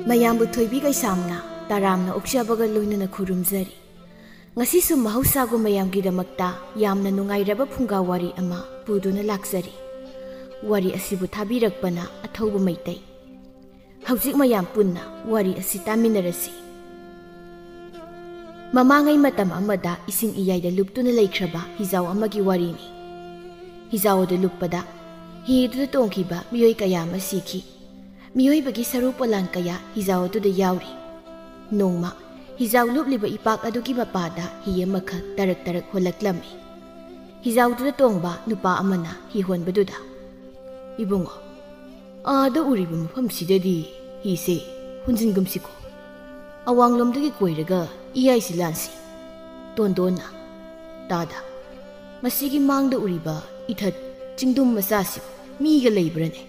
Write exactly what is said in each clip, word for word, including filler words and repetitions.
ꯃꯌꯥꯝꯕꯨ ꯊꯣꯏꯕꯤ ꯀꯩꯁꯥꯝꯅ ꯇꯔꯥꯝꯅ ꯑꯣꯛꯆꯕꯒ ꯂꯣꯏꯅꯅ ꯈꯨꯔꯨꯝꯖꯔꯤ꯫ ꯉꯁꯤꯁꯨ ꯃꯍꯧꯁꯥꯒꯨꯝ ꯃꯌꯥꯝꯒꯤꯗꯃꯛꯇ ꯌꯥꯝꯅ ꯅꯨꯡꯉꯥꯏꯔꯕ ꯐꯨꯡꯒꯥ ꯋꯥꯔꯤ ꯑꯃ ꯄꯨꯗꯨꯅ ꯂꯥꯛꯆꯔꯤ꯫ ꯋꯥꯔꯤ ꯑꯁꯤꯕꯨ ꯊꯥꯕꯤꯔꯛꯄꯅ ꯑꯊꯧꯕ ꯃꯩꯇꯩ꯫ ꯍꯧꯖꯤꯛ ꯃꯌꯥꯝ ꯄꯨꯟꯅ ꯋꯥꯔꯤ ꯑꯁꯤ ꯇꯥꯃꯤꯟꯅꯔꯁꯤ꯫ ꯃꯃꯥꯡꯉꯩ ꯃꯇꯝ ꯑꯃꯗ ꯏꯁꯤꯡ ꯏꯌꯥꯏꯗ ꯂꯨꯞꯇꯨꯅ ꯂꯩꯈ꯭ꯔꯕ ꯍꯤꯖꯥꯎ ꯑꯃꯒꯤ ꯋꯥꯔꯤꯅꯤ꯫ ꯍꯤꯖꯥꯎ ꯑꯗꯨ ꯂꯨꯞꯄꯗ ꯍꯤ ꯑꯗꯨꯗ ꯇꯣꯡꯈꯤꯕ ꯃꯤꯑꯣꯏ ꯀꯌꯥ ꯑꯃ ꯁꯤꯈꯤ꯫ ꯃꯤꯑꯣꯏꯕꯒꯤ ꯁꯔꯨ ꯄꯣꯂꯥꯡ ꯀꯌꯥ ꯍꯤꯖꯥꯎ ꯑꯗꯨꯗ ꯌꯥꯎꯔꯤ꯫ ꯅꯣꯡꯃ ꯍꯤꯖꯥꯎ ꯂꯨꯞꯂꯤꯕ ꯏꯄꯥꯛ ꯑꯗꯨꯒꯤ ꯃꯄꯥꯗ ꯍꯤ ꯑꯃꯈꯛ ꯇꯔꯛ ꯇꯔꯛ ꯍꯣꯜꯂꯛꯂꯝꯃꯤ꯫ ꯍꯤꯖꯥꯎꯗꯨꯗ ꯇꯣꯡꯕ ꯅꯨꯄꯥ ꯑꯃꯅ ꯍꯤ ꯍꯣꯟꯕꯗꯨꯗ, "ꯏꯕꯨꯡꯉꯣ, ꯑꯥꯗ ꯎꯔꯤꯕ ꯃꯐꯝꯁꯤꯗꯗꯤ ꯍꯤꯁꯦ ꯍꯨꯟꯖꯤꯟꯒꯨꯝꯁꯤꯀꯣ꯫ ꯑꯋꯥꯡꯂꯣꯝꯗꯒꯤ ꯀꯣꯏꯔꯒ ꯏꯌꯥꯏꯁꯤ ꯂꯥꯟꯁꯤ꯫" ꯇꯣꯟꯗꯣꯟꯅ, "ꯇꯥꯗ, ꯃꯁꯤꯒꯤ ꯃꯥꯡꯗ ꯎꯔꯤꯕ ꯏꯊꯠ ꯆꯤꯡꯗꯨꯝ ꯃꯆꯥꯁꯤ ꯃꯤꯒ ꯂꯩꯕ꯭ꯔꯅꯦ?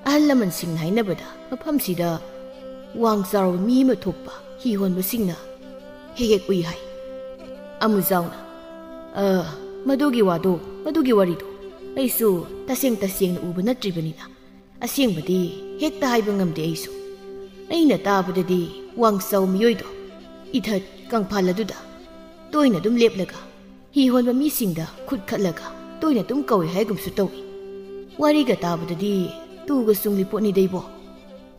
ꯑꯍꯜ ꯂꯃꯟꯁꯤꯡꯅ ꯍꯥꯏꯅꯕꯗ ꯃꯐꯝꯁꯤꯗ ꯋꯥꯡ ꯆꯥꯎꯔꯕ ꯃꯤ ꯑꯃ ꯊꯣꯛꯄ ꯍꯤ ꯍꯣꯟꯕꯁꯤꯡꯅ ꯍꯦꯛ ꯍꯦꯛ ꯎꯏ ꯍꯥꯏ꯫" ꯑꯃꯨꯖꯥꯎꯅ, "ꯑ, ꯃꯗꯨꯒꯤ ꯋꯥꯗꯣ, ꯃꯗꯨꯒꯤ ꯋꯥꯔꯤꯗꯣ ꯑꯩꯁꯨ ꯇꯁꯦꯡ ꯇꯁꯦꯡꯅ ꯎꯕ ꯅꯠꯇ꯭ꯔꯤꯕꯅꯤꯅ ꯑꯁꯦꯡꯕꯗꯤ ꯍꯦꯛꯇ ꯍꯥꯏꯕ ꯉꯝꯗꯦ ꯑꯩꯁꯨ꯫ ꯑꯩꯅ ꯇꯥꯕꯗꯗꯤ ꯋꯥꯡ ꯆꯥꯎ ꯃꯤꯑꯣꯏꯗꯣ ꯏꯊꯠ ꯀꯪꯐꯥꯜ ꯑꯗꯨꯗ ꯇꯣꯏꯅ ꯑꯗꯨꯝ ꯂꯦꯞꯂꯒ ꯍꯤ ꯍꯣꯟꯕ ꯃꯤꯁꯤꯡꯗ ꯈꯨꯠ ꯈꯠꯂꯒ ꯇꯣꯏꯅ ꯑꯗꯨꯝ ꯀꯧꯏ ꯍꯥꯏꯒꯨꯝꯁꯨ ꯇꯧꯏ꯫ ꯋꯥꯔꯤꯒ ꯇꯥꯕꯗꯗꯤ ꯇꯨꯒ ꯆꯨꯡꯂꯤ ꯄꯣꯠꯅꯤꯗꯩꯕꯣ꯫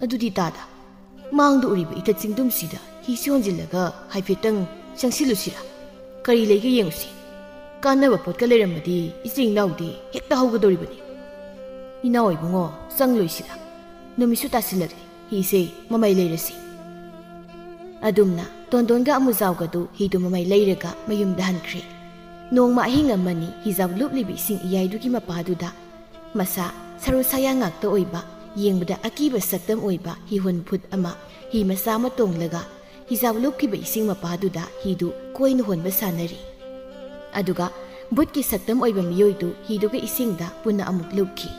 ꯑꯗꯨꯗꯤ ꯇꯥꯗ, ꯃꯥꯡꯗ ꯎꯔꯤꯕ ꯏꯊꯠ ꯆꯤꯡꯗꯨꯝꯁꯤꯗ ꯍꯤꯁꯤ ꯍꯣꯟꯖꯤꯜꯂꯒ ꯍꯥꯏꯐꯦꯠꯇꯪ ꯆꯪꯁꯤꯜꯂꯨꯁꯤꯔꯥ? ꯀꯔꯤ ꯂꯩꯒꯦ ꯌꯦꯡꯉꯨꯁꯤ꯫ ꯀꯥꯟꯅꯕ ꯄꯣꯠꯀ ꯂꯩꯔꯝꯃꯗꯤ ꯏꯆꯤꯜ ꯏꯅꯥꯎꯗꯤ ꯍꯦꯛꯇ ꯍꯧꯒꯗꯧꯔꯤꯕꯅꯤ꯫" "ꯏꯅꯥꯎ ꯏꯕꯨꯡꯉꯣ, ꯆꯪꯂꯣꯏꯁꯤꯔꯥ? ꯅꯨꯃꯤꯠꯁꯨ ꯇꯥꯁꯤꯜꯂꯛꯂꯦ, ꯍꯤꯁꯦ ꯃꯃꯩ ꯂꯩꯔꯁꯤ꯫" ꯑꯗꯨꯝꯅ ꯇꯣꯟꯗꯣꯟꯒ ꯑꯃꯨꯖꯥꯎꯒꯗꯨ ꯍꯤꯗꯨ ꯃꯃꯩ ꯂꯩꯔꯒ ꯃꯌꯨꯝꯗ ꯍꯟꯈ꯭ꯔꯦ꯫ ꯅꯣꯡꯃ ꯑꯍꯤꯡ ꯑꯃꯅꯤ ꯍꯤꯖꯥꯎ ꯂꯨꯞꯂꯤꯕ ꯏꯁꯤꯡ ꯏꯌꯥꯏꯗꯨꯒꯤ ꯃꯄꯥꯗꯨꯗ ꯃꯁꯥ ꯁꯔꯨ ꯁꯌꯥꯡ ꯉꯥꯛꯇ ꯑꯣꯏꯕ, ꯌꯦꯡꯕꯗ ꯑꯀꯤꯕ ꯁꯛꯇꯝ ꯑꯣꯏꯕ ꯍꯤꯍꯣꯟ ꯐꯨꯠ ꯑꯃ ꯍꯤ ꯃꯆꯥ ꯑꯃ ꯇꯣꯡꯂꯒ ꯍꯤꯖꯥꯎ ꯂꯨꯞꯈꯤꯕ ꯏꯁꯤꯡ ꯃꯄꯥꯗꯨꯗ ꯍꯤꯗꯨ ꯀꯣꯏꯅ ꯍꯣꯟꯕ ꯁꯥꯟꯅꯔꯤ꯫ ꯑꯗꯨꯒ ꯚꯨꯠꯀꯤ ꯁꯛꯇꯝ ꯑꯣꯏꯕ ꯃꯤꯑꯣꯏꯗꯨ ꯍꯤꯗꯨꯒ ꯏꯁꯤꯡꯗ ꯄꯨꯟꯅ ꯑꯃꯨꯛ ꯂꯨꯞꯈꯤ꯫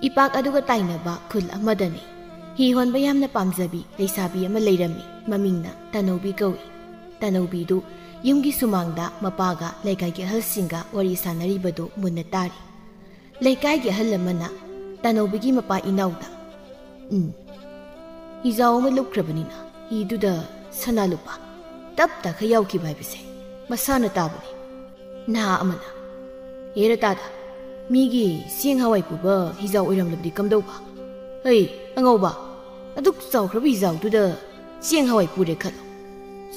ꯏꯄꯥꯛ ꯑꯗꯨꯒ ꯇꯥꯏꯅꯕ ꯈꯨꯜ ꯑꯃꯗꯅꯤ ꯍꯤ ꯍꯣꯟꯕ ꯌꯥꯝꯅ ꯄꯥꯝꯖꯕꯤ ꯂꯩꯁꯥꯕꯤ ꯑꯃ ꯂꯩꯔꯝꯃꯤ꯫ ꯃꯃꯤꯡꯅ ꯇꯅꯧꯕꯤ ꯀꯧꯏ꯫ ꯇꯅꯧꯕꯤꯗꯨ ꯌꯨꯝꯒꯤ ꯁꯨꯃꯥꯡꯗ ꯃꯄꯥꯒ ꯂꯩꯀꯥꯏꯒꯤ ꯑꯍꯜꯁꯤꯡꯒ ꯋꯥꯔꯤ ꯁꯥꯟꯅꯔꯤꯕꯗꯨ ꯃꯨꯟꯅ ꯇꯥꯔꯤ꯫ ꯂꯩꯀꯥꯏꯒꯤ ꯑꯍꯜ ꯑꯃꯅ ꯇꯅꯧꯕꯤꯒꯤ ꯃꯄꯥ ꯏꯅꯥꯎꯗ, "ꯎꯝ, ꯍꯤꯖꯥꯎ ꯑꯃ ꯂꯨꯞꯈ꯭ꯔꯕꯅꯤꯅ ꯍꯤꯗꯨꯗ ꯁꯅꯥ ꯂꯨꯄꯥ ꯇꯞ ꯇꯥꯈꯩ ꯌꯥꯎꯈꯤꯕ ꯍꯥꯏꯕꯁꯦ ꯃꯁꯥꯅ ꯇꯥꯕꯅꯤ꯫ ꯅꯍꯥ ꯑꯃꯅ, "ꯍꯦꯔ ꯇꯥꯗ, ꯃꯤꯒꯤ ꯆꯦꯡ ꯍꯋꯥꯏ ꯄꯨꯕ ꯍꯤꯖꯥꯎ ꯑꯣꯏꯔꯝꯂꯕꯗꯤ ꯀꯝꯗꯧꯕ? ꯍꯩ, ꯑꯉꯧꯕ, ꯑꯗꯨꯛ ꯆꯥꯎꯈ꯭ꯔꯕ ꯍꯤꯖꯥꯎꯗꯨꯗ ꯆꯦꯡ ꯍꯋꯥꯏ ꯄꯨꯔꯦ ꯈꯜꯂꯣ꯫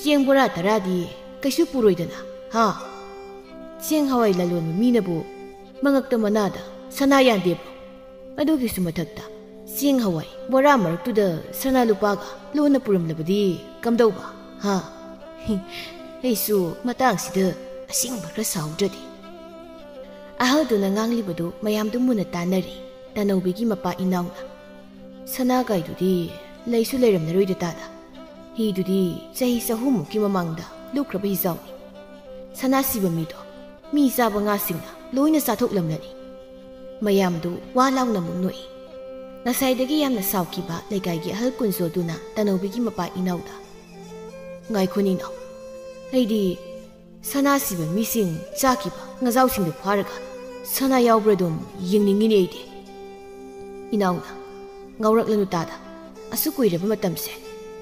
ꯆꯦꯡ ꯕꯣꯔꯥ ꯇꯔꯥꯗꯤ ꯀꯩꯁꯨ ꯄꯨꯔꯣꯏꯗꯅ, ꯍꯥ? ꯆꯦꯡ ꯍꯋꯥꯏ ꯂꯂꯣꯟꯕ ꯃꯤꯅꯕꯨ ꯃꯉꯛꯇ ꯃꯅꯥꯗ ꯁꯅꯥ ꯌꯥꯟꯗꯦꯕ꯭ꯔꯣ? ꯑꯗꯨꯒꯤꯁꯨ ꯃꯊꯛꯇ ꯆꯦꯡ ꯍꯋꯥꯏ ꯕꯣꯔꯥ ꯃꯔꯛꯇꯨꯗ ꯁꯅꯥ ꯂꯨꯄꯥꯒ ꯂꯣꯟꯅ ꯄꯨꯔꯝꯂꯕꯗꯤ ꯀꯝꯗꯧꯕ, ꯍꯥ?" ꯑꯩꯁꯨ ꯃꯇꯥꯡꯁꯤꯗ ꯑꯁꯦꯡꯕ ꯈꯔ ꯁꯥꯎꯗ꯭ꯔꯗꯤ꯫ ꯑꯍꯜꯗꯨꯅ ꯉꯥꯡꯂꯤꯕꯗꯨ ꯃꯌꯥꯝꯗꯨ ꯃꯨꯟꯅ ꯇꯥꯟꯅꯔꯤ꯫ ꯇꯥꯅꯧꯕꯤꯒꯤ ꯃꯄꯥ ꯏꯅꯥꯎꯅ, "ꯁꯅꯥ ꯀꯥꯏꯗꯨꯗꯤ ꯂꯩꯁꯨ ꯂꯩꯔꯝꯂꯔꯣꯏꯗ ꯇꯥꯗ꯫ ꯍꯤꯗꯨꯗꯤ ꯆꯍꯤ ꯆꯍꯨꯝꯃꯨꯛꯀꯤ ꯃꯃꯥꯡꯗ ꯂꯨꯞꯈ꯭ꯔꯕ ꯍꯤꯖꯥꯎꯅꯤ꯫ ꯁꯅꯥ ꯁꯤꯕ ꯃꯤꯗꯣ ꯃꯤ ꯆꯥꯕ ꯉꯥꯁꯤꯡꯅ ꯂꯣꯏꯅ ꯆꯥꯊꯣꯛꯂꯝꯂꯅꯤ꯫" ꯃꯌꯥꯝꯗꯨ ꯋꯥ ꯂꯥꯎꯅ ꯑꯃꯨꯛ ꯅꯣꯛꯏ꯫ ꯉꯁꯥꯏꯗꯒꯤ ꯌꯥꯝꯅ ꯁꯥꯎꯈꯤꯕ ꯂꯩꯀꯥꯏꯒꯤ ꯑꯍꯜ ꯀꯨꯟꯖꯣꯗꯨꯅ ꯇꯥꯅꯧꯕꯤꯒꯤ ꯃꯄꯥ ꯏꯅꯥꯎꯗ, "ꯉꯥꯏꯈꯣ ꯏꯅꯥꯎ, ꯑꯩꯗꯤ ꯁꯅꯥ ꯁꯤꯕ ꯃꯤꯁꯤꯡ ꯆꯥꯈꯤꯕ ꯉꯥꯖꯥꯎꯁꯤꯡꯗꯨ ꯐꯥꯔꯒ ꯁꯅꯥ ꯌꯥꯎꯕ꯭ꯔꯥ ꯑꯗꯨꯝ ꯌꯦꯡꯅꯤꯡꯉꯤꯅꯦ ꯑꯩꯗꯤ꯫" ꯏꯅꯥꯎꯅ, "ꯉꯥꯎꯔꯛꯂꯅꯨ ꯇꯥꯗ, ꯑꯁꯨꯛ ꯀꯨꯏꯔꯕ ꯃꯇꯝꯁꯦ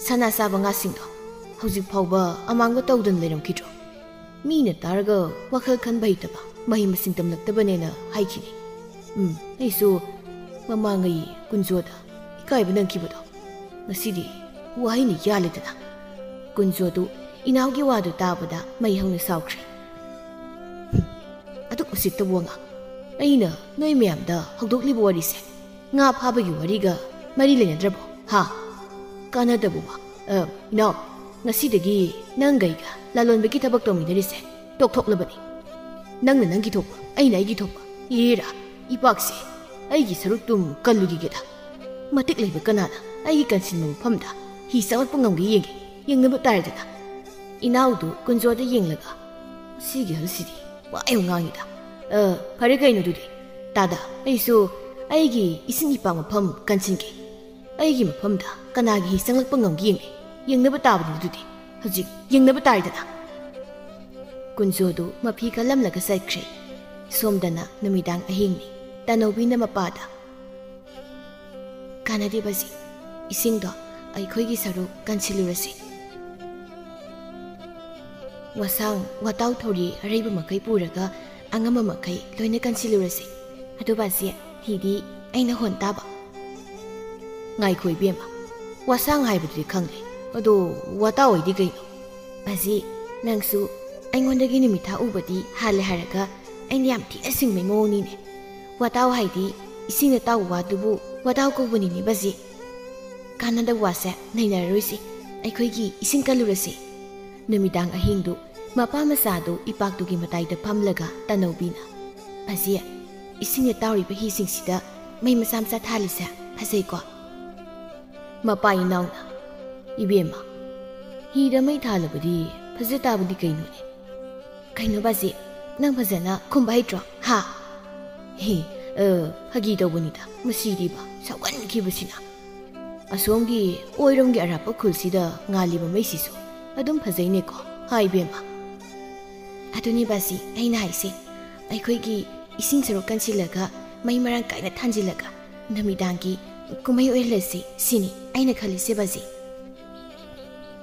ꯁꯅꯥ ꯆꯥꯕ ꯉꯥꯁꯤꯡꯗꯣ ꯍꯧꯖꯤꯛ ꯐꯥꯎꯕ ꯑꯃꯥꯡꯕ ꯇꯧꯗꯅ ꯂꯩꯔꯝꯈꯤꯗ꯭ꯔꯣ? ꯃꯤꯅ ꯇꯥꯔꯒ ꯋꯥꯈꯜ ꯈꯟꯕ ꯍꯩꯇꯕ, ꯃꯍꯩ ꯃꯁꯤꯡ ꯇꯝꯂꯛꯇꯕꯅꯦꯅ ꯍꯥꯏꯈꯤꯅꯤ꯫ ꯎꯝ, ꯑꯩꯁꯨ ꯃꯃꯥꯡꯉꯩ ꯀꯨꯟꯖꯣꯗ ꯏꯀꯥꯏꯕ ꯅꯪꯈꯤꯕꯗꯣ ꯉꯁꯤꯗꯤ ꯋꯥꯍꯩꯅ ꯌꯥꯜꯂꯦꯗꯅ꯫" ꯀꯨꯟꯖꯣꯗꯨ ꯏꯅꯥꯎꯒꯤ ꯋꯥꯗꯨ ꯇꯥꯕꯗ ꯃꯩ ꯍꯧꯅ ꯁꯥꯎꯈ꯭ꯔꯦ꯫ "ꯍꯨꯝ, ꯑꯗꯨꯛ ꯎꯁꯤꯠꯇꯕ ꯋꯥꯉꯥꯡ! ꯑꯩꯅ ꯅꯣꯏ ꯃꯌꯥꯝꯗ ꯍꯧꯗꯣꯛꯂꯤꯕ ꯋꯥꯔꯤꯁꯦ ꯉꯥ ꯐꯥꯕꯒꯤ ꯋꯥꯔꯤꯒ ꯃꯔꯤ ꯂꯩꯅꯗ꯭ꯔꯕꯣ, ꯍꯥ? ꯀꯥꯟꯅꯗꯕ ꯋꯥ꯫ ꯑ, ꯏꯅꯥꯎ, ꯉꯁꯤꯗꯒꯤ ꯅꯪꯒ ꯑꯩꯒ ꯂꯂꯣꯟꯕꯒꯤ ꯊꯕꯛ ꯇꯧꯃꯤꯟꯅꯔꯤꯁꯦ ꯇꯣꯛꯊꯣꯛꯂꯕꯅꯤ꯫ ꯅꯪꯅ ꯅꯪꯒꯤ ꯊꯣꯛꯄ, ꯑꯩꯅ ꯑꯩꯒꯤ ꯊꯣꯛꯄ꯫ ꯑꯦꯔꯥ, ꯏꯄꯥꯛꯁꯦ, ꯑꯩꯒꯤ ꯁꯔꯨꯛꯇꯨꯝ ꯀꯜꯂꯨꯈꯤꯒꯦꯗ꯫ ꯃꯇꯤꯛ ꯂꯩꯕ ꯀꯅꯥꯅ ꯑꯩꯒꯤ ꯀꯟꯁꯤꯟꯕ ꯃꯐꯝꯗ ꯍꯤ ꯆꯪꯂꯛꯄ ꯉꯝꯒꯦ ꯌꯦꯡꯒꯦ, ꯌꯦꯡꯅꯕ ꯇꯥꯔꯦꯗꯅ꯫" ꯏꯅꯥꯎꯗꯨ ꯀꯨꯟꯖꯣꯗ ꯌꯦꯡꯂꯒ, "ꯃꯁꯤꯒꯤ ꯑꯍꯜꯁꯤꯗꯤ ꯋꯥ ꯌꯥꯝ ꯉꯥꯡꯉꯤꯗ꯫ ꯑ, ꯐꯔꯦ ꯀꯩꯅꯣ ꯑꯗꯨꯗꯤ, ꯇꯥꯗ, ꯑꯩꯁꯨ ꯑꯩꯒꯤ ꯏꯁꯤꯡ ꯏꯄꯥꯛ ꯃꯐꯝ ꯀꯟꯁꯤꯟꯒꯦ꯫ ꯑꯩꯒꯤ ꯃꯐꯝꯗ ꯀꯅꯥꯒꯤ ꯍꯤ ꯆꯪꯂꯛꯄ ꯉꯝꯒꯦ ꯌꯦꯡꯒꯦ, ꯌꯦꯡꯅꯕ ꯇꯥꯕꯅꯤ ꯑꯗꯨꯗꯤ꯫ ꯍꯧꯖꯤꯛ ꯌꯦꯡꯅꯕ ꯇꯥꯔꯦꯗꯅ꯫" ꯀꯨꯟꯖꯣꯗꯨ ꯃꯐꯤ ꯈꯜꯂꯝꯂꯒ ꯆꯠꯈ꯭ꯔꯦ꯫ ꯁꯣꯝꯗꯅ ꯅꯨꯃꯤꯗꯥꯡ ꯑꯍꯤꯡꯅꯤ꯫ ꯇꯥꯅꯧꯕꯤꯅ ꯃꯄꯥꯗ, "ꯀꯥꯟꯅꯗꯦ ꯕꯖꯤ, ꯏꯁꯤꯡꯗꯣ ꯑꯩꯈꯣꯏꯒꯤ ꯁꯔꯨꯛ ꯀꯟꯁꯤꯜꯂꯨꯔꯁꯤ꯫ ꯋꯥꯁꯥꯡ, ꯋꯥꯇꯥꯎ ꯊꯧꯔꯤ ꯑꯔꯩꯕ ꯃꯈꯩ ꯄꯨꯔꯒ ꯑꯉꯝꯕ ꯃꯈꯩ ꯂꯣꯏꯅ ꯀꯟꯁꯤꯜꯂꯨꯔꯁꯤ꯫ ꯑꯗꯨ ꯕꯥꯖꯤ, ꯍꯤꯗꯤ ꯑꯩꯅ ꯍꯣꯟ ꯇꯥꯕ꯫ ꯉꯥꯏꯈꯣ ꯏꯕꯦꯝꯃ, ꯋꯥꯁꯥꯡ ꯍꯥꯏꯕꯗꯨꯗꯤ ꯈꯪꯂꯦ, ꯑꯗꯣ ꯋꯥꯇꯥꯎ ꯍꯥꯏꯗꯤ ꯀꯩꯅꯣ? ꯕꯥꯖꯤ, ꯅꯪꯁꯨ ꯑꯩꯉꯣꯟꯗꯒꯤ ꯅꯨꯃꯤꯠ ꯊꯥ ꯎꯕꯗꯤ ꯍꯥꯜꯂꯦ ꯍꯥꯏꯔꯒ ꯑꯩꯅ ꯌꯥꯝ ꯊꯤꯅ ꯁꯤꯡꯕꯩ ꯃꯑꯣꯡꯅꯤꯅꯦ꯫ ꯋꯥꯇꯥꯎ ꯍꯥꯏꯗꯤ ꯏꯁꯤꯡꯗ ꯇꯥꯎꯕ ꯋꯥꯗꯨꯕꯨ ꯋꯥꯇꯥꯎ ꯀꯧꯕꯅꯤꯅꯦ ꯕꯥꯖꯤ꯫ ꯀꯥꯟꯅꯗꯕ ꯋꯥꯁꯦ ꯅꯩꯅꯔꯔꯣꯏꯁꯤ꯫ ꯑꯩꯈꯣꯏꯒꯤ ꯏꯁꯤꯡ ꯀꯜꯂꯨꯔꯁꯤ꯫ ꯅꯨꯃꯤꯗꯥꯡ ꯑꯍꯤꯡꯗꯨ ꯃꯄꯥ ꯃꯆꯥꯗꯨ ꯏꯄꯥꯛꯇꯨꯒꯤ ꯃꯇꯥꯏꯗ ꯐꯝꯂꯒ ꯇꯅꯧꯕꯤꯅ, "ꯕꯥꯖꯤ, ꯏꯁꯤꯡꯗ ꯇꯥꯎꯔꯤꯕ ꯍꯤꯁꯤꯡꯁꯤꯗ ꯃꯩ ꯃꯆꯥ ꯃꯆꯥ ꯊꯥꯜꯂꯤꯁꯦ ꯐꯖꯩꯀꯣ?" ꯃꯄꯥ ꯏꯅꯥꯎꯅ, "ꯏꯕꯦꯝꯃ, ꯍꯤꯗ ꯃꯩ ꯊꯥꯜꯂꯕꯗꯤ ꯐꯖ ꯇꯥꯕꯅꯤ ꯀꯩꯅꯣꯅꯦ?" "ꯀꯩꯅꯣ ꯕꯥꯖꯤ, ꯅꯪ ꯐꯖꯅ ꯈꯨꯝꯕ ꯍꯩꯇ꯭ꯔꯣ? ꯍꯥ?" "ꯍꯦ, ꯑ, ꯐꯥꯒꯤ ꯇꯧꯕꯅꯤꯗ, ꯃꯁꯤꯗꯤꯕ ꯁꯥꯎꯒꯟꯈꯤꯕꯁꯤꯅ꯫ ꯑꯁꯣꯝꯒꯤ ꯑꯣꯏꯔꯣꯝꯒꯤ ꯑꯔꯥꯞꯄ ꯈꯨꯜꯁꯤꯗ ꯉꯥꯜꯂꯤꯕ ꯃꯩꯁꯤꯁꯨ ꯑꯗꯨꯝ ꯐꯖꯩꯅꯦꯀꯣ, ꯍꯥ ꯏꯕꯦꯝꯃ?" "ꯑꯗꯨꯅꯤ ꯕꯥꯖꯤ ꯑꯩꯅ ꯍꯥꯏꯁꯦ, ꯑꯩꯈꯣꯏꯒꯤ ꯏꯁꯤꯡ ꯁꯔꯨꯛ ꯀꯟꯁꯤꯜꯂꯒ ꯃꯩ ꯃꯔꯥꯡ ꯀꯥꯏꯅ ꯊꯥꯟꯖꯤꯜꯂꯒ ꯅꯨꯃꯤꯗꯥꯡꯒꯤ ꯀꯨꯝꯍꯩ ꯑꯣꯏꯍꯜꯂꯁꯤ ꯁꯤꯅꯤ ꯑꯩꯅ ꯈꯜꯂꯤꯁꯦ ꯕꯥꯖꯤ꯫"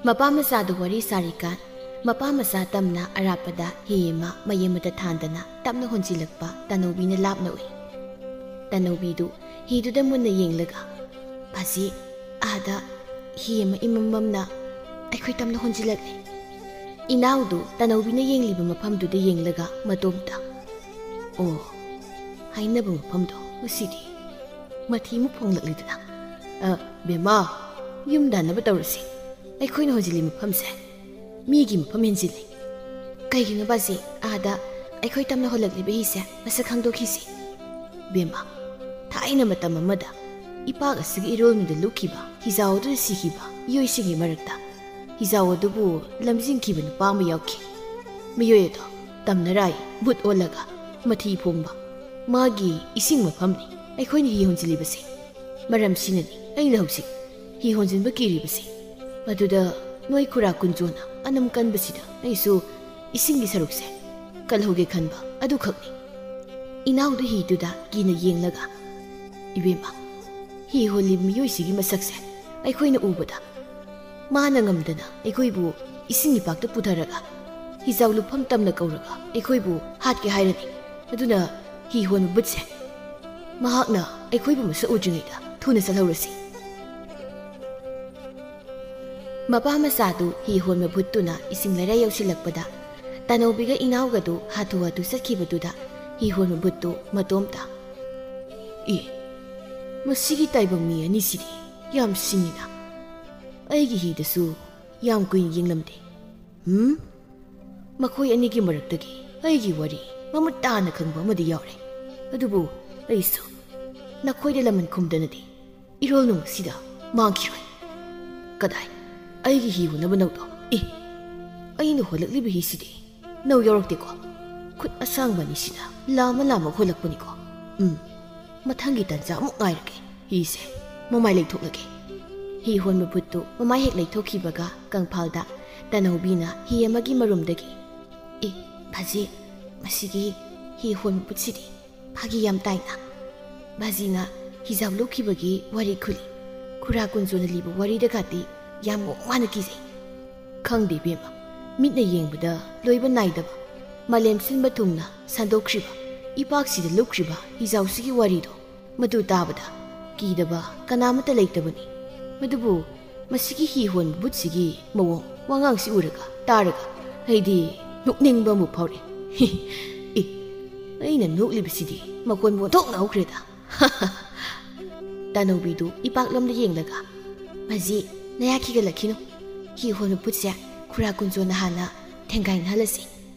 ꯃꯄꯥ ꯃꯆꯥꯗꯨ ꯋꯥꯔꯤ ꯁꯥꯔꯤꯀꯥꯟ, ꯃꯄꯥ ꯃꯆꯥ ꯇꯝꯅ ꯑꯔꯥꯞꯄꯗ ꯍꯤ ꯑꯃ ꯃꯩ ꯑꯃꯗ ꯊꯥꯟꯗꯅ ꯇꯞꯅ ꯍꯣꯟꯖꯤꯜꯂꯛꯄ ꯇꯅꯧꯕꯤꯅ ꯂꯥꯞꯅ ꯎꯏ꯫ ꯇꯅꯧꯕꯤꯗꯨ ꯍꯤꯗꯨꯗ ꯃꯨꯟꯅ ꯌꯦꯡꯂꯒ, "ꯕꯥꯖꯤ, ꯑꯥꯗ ꯍꯤ ꯑꯃ ꯏꯃꯝ ꯃꯝꯅ ꯑꯩꯈꯣꯏ ꯇꯝꯅ ꯍꯣꯟꯖꯤꯜꯂꯛꯂꯦ꯫" ꯏꯅꯥꯎꯗꯨ ꯇꯅꯧꯕꯤꯅ ꯌꯦꯡꯂꯤꯕ ꯃꯐꯝꯗꯨꯗ ꯌꯦꯡꯂꯒ ꯃꯇꯣꯝꯇ, "ꯑꯣ, ꯍꯥꯏꯅꯕ ꯃꯐꯝꯗꯣ ꯉꯁꯤꯗꯤ ꯃꯊꯤ ꯑꯃ ꯐꯣꯡꯂꯛꯂꯤꯗꯅ꯫ ꯑ, ꯕꯦꯝꯃ, ꯌꯨꯝ ꯇꯥꯟꯅꯕ ꯇꯧꯔꯁꯤ꯫ ꯑꯩꯈꯣꯏꯅ ꯍꯧꯖꯤꯜꯂꯤ ꯃꯐꯝꯁꯦ ꯃꯤꯒꯤ ꯃꯐꯝ ꯍꯦꯟꯖꯤꯜꯂꯤ꯫" "ꯀꯩꯒꯤꯅꯣ ꯕꯥꯖꯤ, ꯑꯥꯗ ꯑꯩꯈꯣꯏ ꯇꯝꯅ ꯍꯣꯜꯂꯛꯂꯤꯕ ꯍꯤꯁꯦ ꯃꯁꯛ ꯈꯪꯗꯣꯛꯈꯤꯁꯤ?" "ꯕꯦꯝꯃ, ꯊꯥꯏꯅ ꯃꯇꯝ ꯑꯃꯗ ꯏꯄꯥꯛ ꯑꯁꯤꯒꯤ ꯏꯔꯣꯜꯅꯨꯡꯗ ꯂꯨꯞꯈꯤꯕ ꯍꯤꯖꯥꯎ ꯑꯗꯨꯗ ꯁꯤꯈꯤꯕ ꯃꯤꯑꯣꯏꯁꯤꯡꯒꯤ ꯃꯔꯛꯇ ꯍꯤꯖꯥꯎ ꯑꯗꯨꯕꯨ ꯂꯝꯖꯤꯡꯈꯤꯕ ꯅꯨꯄꯥ ꯑꯃ ꯌꯥꯎꯈꯤ꯫ ꯃꯤꯑꯣꯏ ꯑꯗꯣ ꯇꯝꯅꯔꯥꯏ ꯕꯨꯠ ꯑꯣꯜꯂꯒ ꯃꯊꯤ ꯐꯣꯡꯕ ꯃꯥꯒꯤ ꯏꯁꯤꯡ ꯃꯐꯝꯅꯤ ꯑꯩꯈꯣꯏꯅ ꯍꯤ ꯍꯣꯟꯖꯤꯜꯂꯤꯕꯁꯦ꯫ ꯃꯔꯝꯁꯤꯅꯅꯤ ꯑꯩꯅ ꯍꯧꯖꯤꯛ ꯍꯤ ꯍꯣꯟꯖꯤꯟꯕ ꯀꯤꯔꯤꯕꯁꯦ꯫ ꯃꯗꯨꯗ ꯅꯣꯏ ꯈꯨꯔꯥ ꯀꯨꯟꯖꯣꯅ ꯑꯅꯝ ꯀꯟꯕꯁꯤꯗ ꯑꯩꯁꯨ ꯏꯁꯤꯡꯒꯤ ꯁꯔꯨꯛꯁꯦ ꯀꯜꯍꯧꯒꯦ ꯈꯟꯕ ꯑꯗꯨꯈꯛꯅꯤ꯫" ꯏꯅꯥꯎꯗꯨ ꯍꯤꯗꯨꯗ ꯀꯤꯅ ꯌꯦꯡꯂꯒ, "ꯏꯕꯦꯝꯃ, ꯍꯤ ꯍꯣꯜꯂꯤꯕ ꯃꯤꯑꯣꯏꯁꯤꯒꯤ ꯃꯁꯛꯁꯦ ꯑꯩꯈꯣꯏꯅ ꯎꯕꯗ ꯃꯥꯅ ꯉꯝꯗꯅ ꯑꯩꯈꯣꯏꯕꯨ ꯏꯁꯤꯡ ꯏꯄꯥꯛꯇ ꯄꯨꯊꯔꯒ ꯍꯤꯖꯥꯎ ꯂꯨꯞꯐꯝ ꯇꯝꯅ ꯀꯧꯔꯒ ꯑꯩꯈꯣꯏꯕꯨ ꯍꯥꯠꯀꯦ ꯍꯥꯏꯔꯅꯤ꯫ ꯑꯗꯨꯅ ꯍꯤ ꯍꯣꯟꯕ ꯕꯨꯠꯁꯦ, ꯃꯍꯥꯛꯅ ꯑꯩꯈꯣꯏꯕꯨ ꯃꯁꯛ ꯎꯗ꯭ꯔꯤꯉꯩꯗ ꯊꯨꯅ ꯆꯠꯍꯧꯔꯁꯤ꯫ ꯃꯄꯥ ꯃꯆꯥꯗꯨ ꯍꯤ ꯍꯣꯟꯕ ꯕꯨꯠꯇꯨꯅ ꯏꯁꯤꯡ ꯂꯩꯔꯥꯏ ꯌꯧꯁꯤꯜꯂꯛꯄꯗ ꯇꯥꯅꯧꯕꯤꯒ ꯏꯅꯥꯎꯒꯗꯨ ꯍꯥꯊꯨ ꯍꯥꯊꯨ ꯆꯠꯈꯤꯕꯗꯨꯗ ꯍꯤ ꯍꯣꯟꯕ ꯕꯨꯠꯇꯨ ꯃꯇꯣꯝꯇ, "ꯑꯦ, ꯃꯁꯤꯒꯤ ꯇꯥꯏꯕꯪ ꯃꯤ ꯑꯅꯤꯁꯤꯗꯤ ꯌꯥꯝ ꯁꯤꯡꯉꯤꯅ꯫ ꯑꯩꯒꯤ ꯍꯤꯗꯁꯨ ꯌꯥꯝ ꯀꯨꯏꯅ ꯌꯦꯡꯂꯝꯗꯦ꯫ ꯍꯨꯝ? ꯃꯈꯣꯏ ꯑꯅꯤꯒꯤ ꯃꯔꯛꯇꯒꯤ ꯑꯩꯒꯤ ꯋꯥꯔꯤ ꯃꯃꯨꯠ ꯇꯥꯅ ꯈꯪꯕ ꯑꯃꯗꯤ ꯌꯥꯎꯔꯦ꯫ ꯑꯗꯨꯕꯨ ꯑꯩꯁꯨ ꯅꯈꯣꯏꯗ ꯂꯃꯟ ꯈꯨꯝꯗꯅꯗꯤ ꯏꯔꯣꯜ ꯅꯨꯡ ꯑꯁꯤꯗ ꯃꯥꯡꯈꯤꯔꯣꯏ꯫ ꯀꯗꯥꯏ? ꯑꯩꯒꯤ ꯍꯤ ꯍꯣꯟꯅꯕ ꯅꯧꯗꯣ? ꯑꯦ, ꯑꯩꯅ ꯍꯣꯜꯂꯛꯂꯤꯕ ꯍꯤꯁꯤꯗꯤ ꯅꯧ ꯌꯥꯎꯔꯛꯇꯦꯀꯣ? ꯈꯨꯠ ꯑꯁꯥꯡꯕ ꯑꯅꯤꯁꯤꯅ ꯂꯥꯝꯃ ꯂꯥꯝꯃ ꯍꯣꯜꯂꯛꯄꯅꯤꯀꯣ꯫ ꯎꯝ, ꯃꯊꯪꯒꯤ ꯇꯥꯟꯖꯥ ꯑꯃꯨꯛ ꯉꯥꯏꯔꯒꯦ꯫ ꯍꯤꯁꯦ ꯃꯃꯥꯏ ꯂꯩꯊꯣꯛꯂꯒꯦ꯫" ꯍꯤ ꯍꯣꯟꯕ ꯕꯨꯠꯇꯨ ꯃꯃꯥꯏ ꯍꯦꯛ ꯂꯩꯊꯣꯛꯈꯤꯕꯒ ꯀꯪꯐꯥꯜꯗ ꯇꯅꯧꯕꯤꯅ ꯍꯤ ꯑꯃꯒꯤ ꯃꯔꯨꯝꯗꯒꯤ, "ꯑꯦ, ꯐꯖꯤ, ꯃꯁꯤꯒꯤ ꯍꯤ ꯍꯣꯟꯕ ꯕꯨꯠꯁꯤꯗꯤ ꯐꯥꯒꯤ ꯌꯥꯝ ꯇꯥꯏꯅ꯫ ꯕꯥꯖꯤꯅ ꯍꯤꯖꯥꯎ ꯂꯨꯞꯈꯤꯕꯒꯤ ꯋꯥꯔꯤ ꯈꯨꯂꯤ꯫ ꯈꯨꯔꯥ ꯀꯨꯟꯖꯣꯅ ꯂꯤꯕ ꯋꯥꯔꯤꯗꯒꯗꯤ ꯌꯥꯝ ꯃꯑꯣꯡ ꯃꯥꯟꯅ ꯀꯤꯖꯩ꯫ ꯈꯪꯗꯦ ꯏꯕꯦꯝꯃ, ꯃꯤꯠꯅ ꯌꯦꯡꯕꯗ ꯂꯣꯏꯕ ꯅꯥꯏꯗꯕ, ꯃꯥꯂꯦꯝ ꯁꯤꯟꯕ ꯊꯨꯡꯅ ꯁꯟꯗꯣꯛꯈ꯭ꯔꯤꯕ, ꯏꯄꯥꯛꯁꯤꯗ ꯂꯨꯞꯈ꯭ꯔꯤꯕ ꯍꯤꯖꯥꯎꯁꯤꯒꯤ ꯋꯥꯔꯤꯗꯣ ꯃꯗꯨ ꯇꯥꯕꯗ ꯀꯤꯗꯕ ꯀꯅꯥꯃꯠꯇ ꯂꯩꯇꯕꯅꯤ꯫ ꯃꯗꯨꯕꯨ ꯃꯁꯤꯒꯤ ꯍꯤ ꯍꯣꯟꯕ ꯕꯨꯠꯁꯤꯒꯤ ꯃꯑꯣꯡ ꯋꯥꯉꯥꯡꯁꯤ ꯎꯔꯒ ꯇꯥꯔꯒ ꯑꯩꯗꯤ ꯅꯣꯛꯅꯤꯡꯕ ꯑꯃ ꯐꯥꯎꯔꯦ꯫ ꯑꯦ, ꯑꯩꯅ ꯅꯣꯛꯂꯤꯕꯁꯤꯗꯤ ꯃꯈꯣꯟ ꯑꯣꯟꯊꯣꯛꯅ ꯍꯧꯈ꯭ꯔꯦꯗ꯫" ꯇꯥꯅꯧꯕꯤꯗꯨ ꯏꯄꯥꯛꯂꯣꯝꯗ ꯌꯦꯡꯂꯒ, "ꯃꯁꯤ ꯅꯌꯥ ꯈꯤꯒꯠꯂꯛꯈꯤꯅꯨ꯫ ꯍꯤ ꯍꯣꯟꯕ ꯕꯨꯠꯁꯦ ꯈꯨꯔꯥ ꯀꯨꯟꯖꯣꯅ ꯍꯥꯟꯅ ꯊꯦꯡꯒꯥꯏꯅꯍꯜꯂꯁꯤ꯫